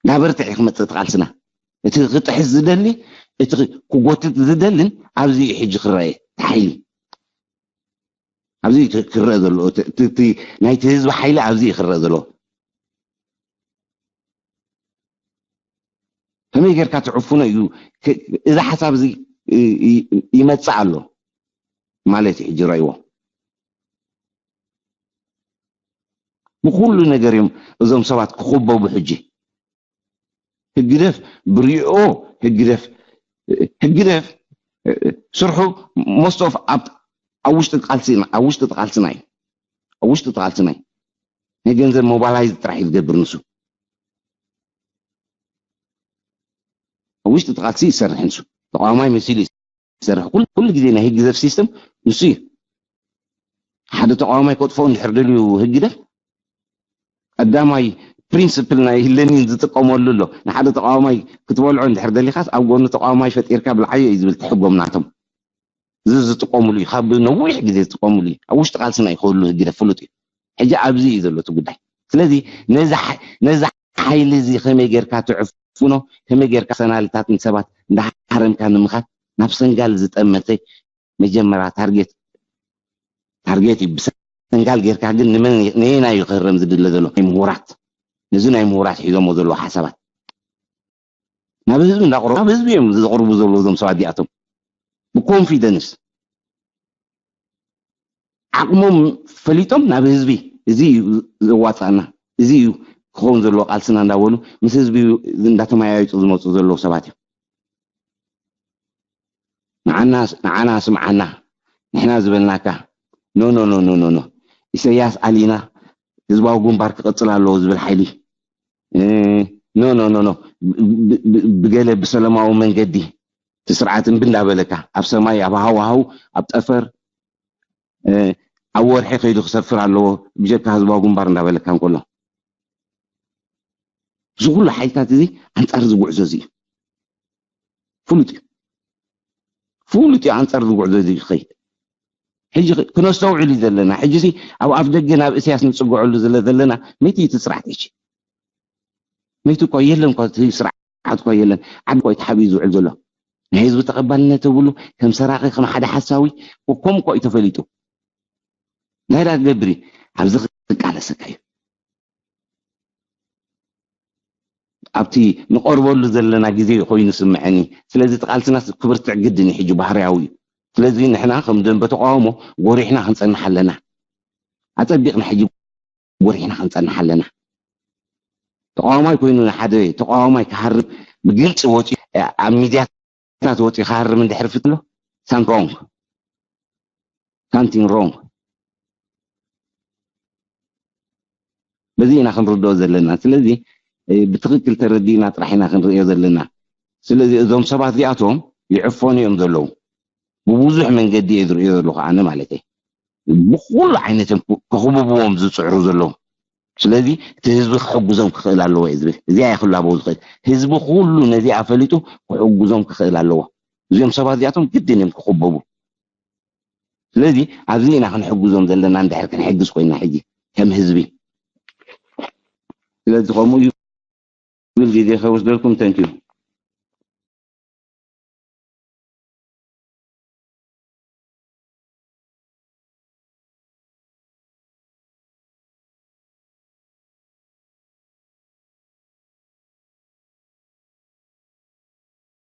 እንዳበርትዐ እዩ ክመፅእ እቲ ቃልስና እቲ ክጥሕስ ዝደሊ እቲ ክጎትት ዝደልን ኣብዚ እዩ ሕጂ ክረአ ሓይሊ ኣብዚ ክረአ ዘሎ ናይቲ ህዝቢ ሓይሊ ኣብዚ እዩ ክረአ ዘሎ። ከመይ ጌርካ ትዕፍኖ እዩ እዚ ሓሳብ እዚ ይመፅእ ኣሎ ማለት እዩ ሕጂ ረእይዎ ብኩሉ ነገር እዮም እዞም ሰባት ክኽበቡ ሕጂ ህግደፍ ብሪኦ ህግደፍ ህግደፍ ስርሑ most of ኣብ ውሽጢ ቃልሲና ኣብ ውሽጢ ቃልሲና እዩ ኣብ ውሽጢ ቃልሲና እዩ ናይ ገንዘብ ሞባላይዝ ጥራሕ እዩ ዝገብር ንሱ ኣብ ውሽጢ ቃልሲ ይሰርሕ ንሱ ተቃዋማይ መሲሉ ይሰርሕ ኩሉ ግዜ ናይ ህግደፍ ሲስተም ንሱ እዩ ሓደ ተቃዋማይ ከጥፎ እንድሕር ደልዩ ህግደፍ ቀዳማይ ፕሪንስፕል ናይ ለኒን ዝጥቀመሉ ኣሎ ንሓደ ተቃዋማይ ክትበልዖ እንድሕር ደሊኻስ ኣብ ጎኑ ተቃዋማይ ፈጢርካ ብልዓዮ እዩ ዝብል ትሕጎም ናቶም እዚ ዝጥቀምሉ እዩ ካብ ነዊሕ ግዜ ዝጥቀምሉ እዩ ኣብ ውሽጢ ቃልስና እዩ ክህሉ ህግደፍ ፍሉጥ እዩ ሕጂ ኣብዚ እዩ ዘሎ እቲ ጉዳይ ስለዚ ነዚ ሓይሊ እዚ ከመይ ጌርካ ትዕፍኖ ከመይ ጌርካ ሰናልታት ንሰባት እንዳሓረምካ ንምኻድ ናብ ሰንጋል ዝጠመተ መጀመርያ ታርጌት ታርጌት እዩ ብሰንጋል ጌርካ ግን ንመን ነየናይ እዩ ክህረም ዝድለ ዘሎ ናይ ምሁራት ነዚ ናይ ምሁራት ሒዞሞ ዘለዉ ሓሳባት ናብ ህዝቢ እንዳቅረቡ ናብ ህዝቢ እዮም ዘቅርቡ ዘለዉ እዞም ሰባት እዚኣቶም ብኮንፊደንስ ዓቕሞም ፈሊጦም ናብ ህዝቢ እዚ እዩ ዘዋፃና እዚ እዩ ክኸውን ዘለዎ ቃልስና እንዳበሉ ምስ ህዝቢ እንዳተመያየጡ ዝመፁ ዘለዉ ሰባት እዮም። ንዓና ስምዓና፣ ንሕና ዝበልናካ። ኖ ኖ ኖ ኖ ኖ ኖ ኢሰያስ ኣሊና ህዝባዊ ግንባር ክቐፅል ኣለዎ ዝብል ሓይሊ። ኖ ኖ ኖ ኖ ብገለ ብሰላማዊ መንገዲ እቲ ስርዓት እምቢ እንዳበለካ፣ ኣብ ሰማይ፣ ኣብ ሃዋሃው፣ ኣብ ጠፈር፣ ኣብ ወርሒ ከይዱ ክሰፍር ኣለዎ ብጀካ ህዝባዊ ግንባር እንዳበለካ እንከሎ፣ እዚ ኩሉ ሓይልታት እዚ ኣንፃር እዚ ጉዕዞ እዚ እዩ። ፍሉጥ እዩ። ፍሉጥ እዩ ኣንፃር እዚ ጉዕዞ እዚ ክኸይድ። ሕጂ ክነስተውዕል እዩ ዘለና። ሕጂ እዚ ኣብ ኣፍ ደገ ናብ እስያስ ንፅግዐሉ ዝለ ዘለና መይቲ እዩ እቲ ስርዓት። ሕጂ መይቲ እኮ የለን እኮ፣ እቲ ስርዓት እኮ የለን። ዓዲ እኮ እዩ ተሓቢኡ ዝውዕል ዘሎ። ናይ ህዝቢ ተቐባልነት የብሉ። ከም ሰራቂ፣ ከም ሓደ ሓሳዊ፣ ከምኡ እኮ እዩ ተፈሊጡ። እንታይ ዳ ክገብር እዩ? ኣብዚ ክቃለሰካ እዩ። ኣብቲ ንቐርበሉ ዘለና ግዜ ኮይኑ ስምዐኒ። ስለዚ እቲ ቃልስና ክብርትዕ ግድን እዩ፣ ሕጂ ባህርያዊ እዩ። ስለዚ ንሕና ከም ደንበ ተቃውሞ ጎሪሕና ክንጸንሕ ኣለና። ኣጸቢቕና ሕጂ ጎሪሕና ክንጸንሕ ኣለና። ተቃዋማይ ኮይኑ ንሓደ ተቃዋማይ ክሃርም ብግልጺ ወጺኡ ኣብ ሚድያታት ወጺኡ ክሃርም እንድሕር ፍትሎ ሳም ሮንግ ሳምቲንግ ሮንግ። በዚ ኢና ክንርድኦ ዘለና። ስለዚ ብትኽክል ተረዲእና ጥራሕ ኢና ክንርእዮ ዘለና። ስለዚ እዞም ሰባት እዚኣቶም ይዕፈኑ እዮም ዘለዉ። ብብዙሕ መንገዲ እየ ዝርእዮ ዘለኹ ኣነ ማለት እየ። ብኩሉ ዓይነት እዮም ክኽብብዎም ዝፅዕሩ ዘለዉ። ስለዚ እቲ ህዝቢ ክሕግዞም ክኽእል ኣለዎ እየ ዝብል። እዚኣ እየ ክላበው ዝኽእል። ህዝቢ ኩሉ ነዚኣ ፈሊጡ ክሕግዞም ክኽእል ኣለዎ። እዚኦም ሰባት እዚኣቶም ግድን እዮም ክኽበቡ። ስለዚ ኣብዚ ኢና ክንሕግዞም ዘለና፣ እንድሕር ክንሕግዝ ኮይና ሕጂ ከም ህዝቢ። ስለዚ ከምኡ እዩ። ግዜ ከይወስደልኩም፣ ተንኪዩ።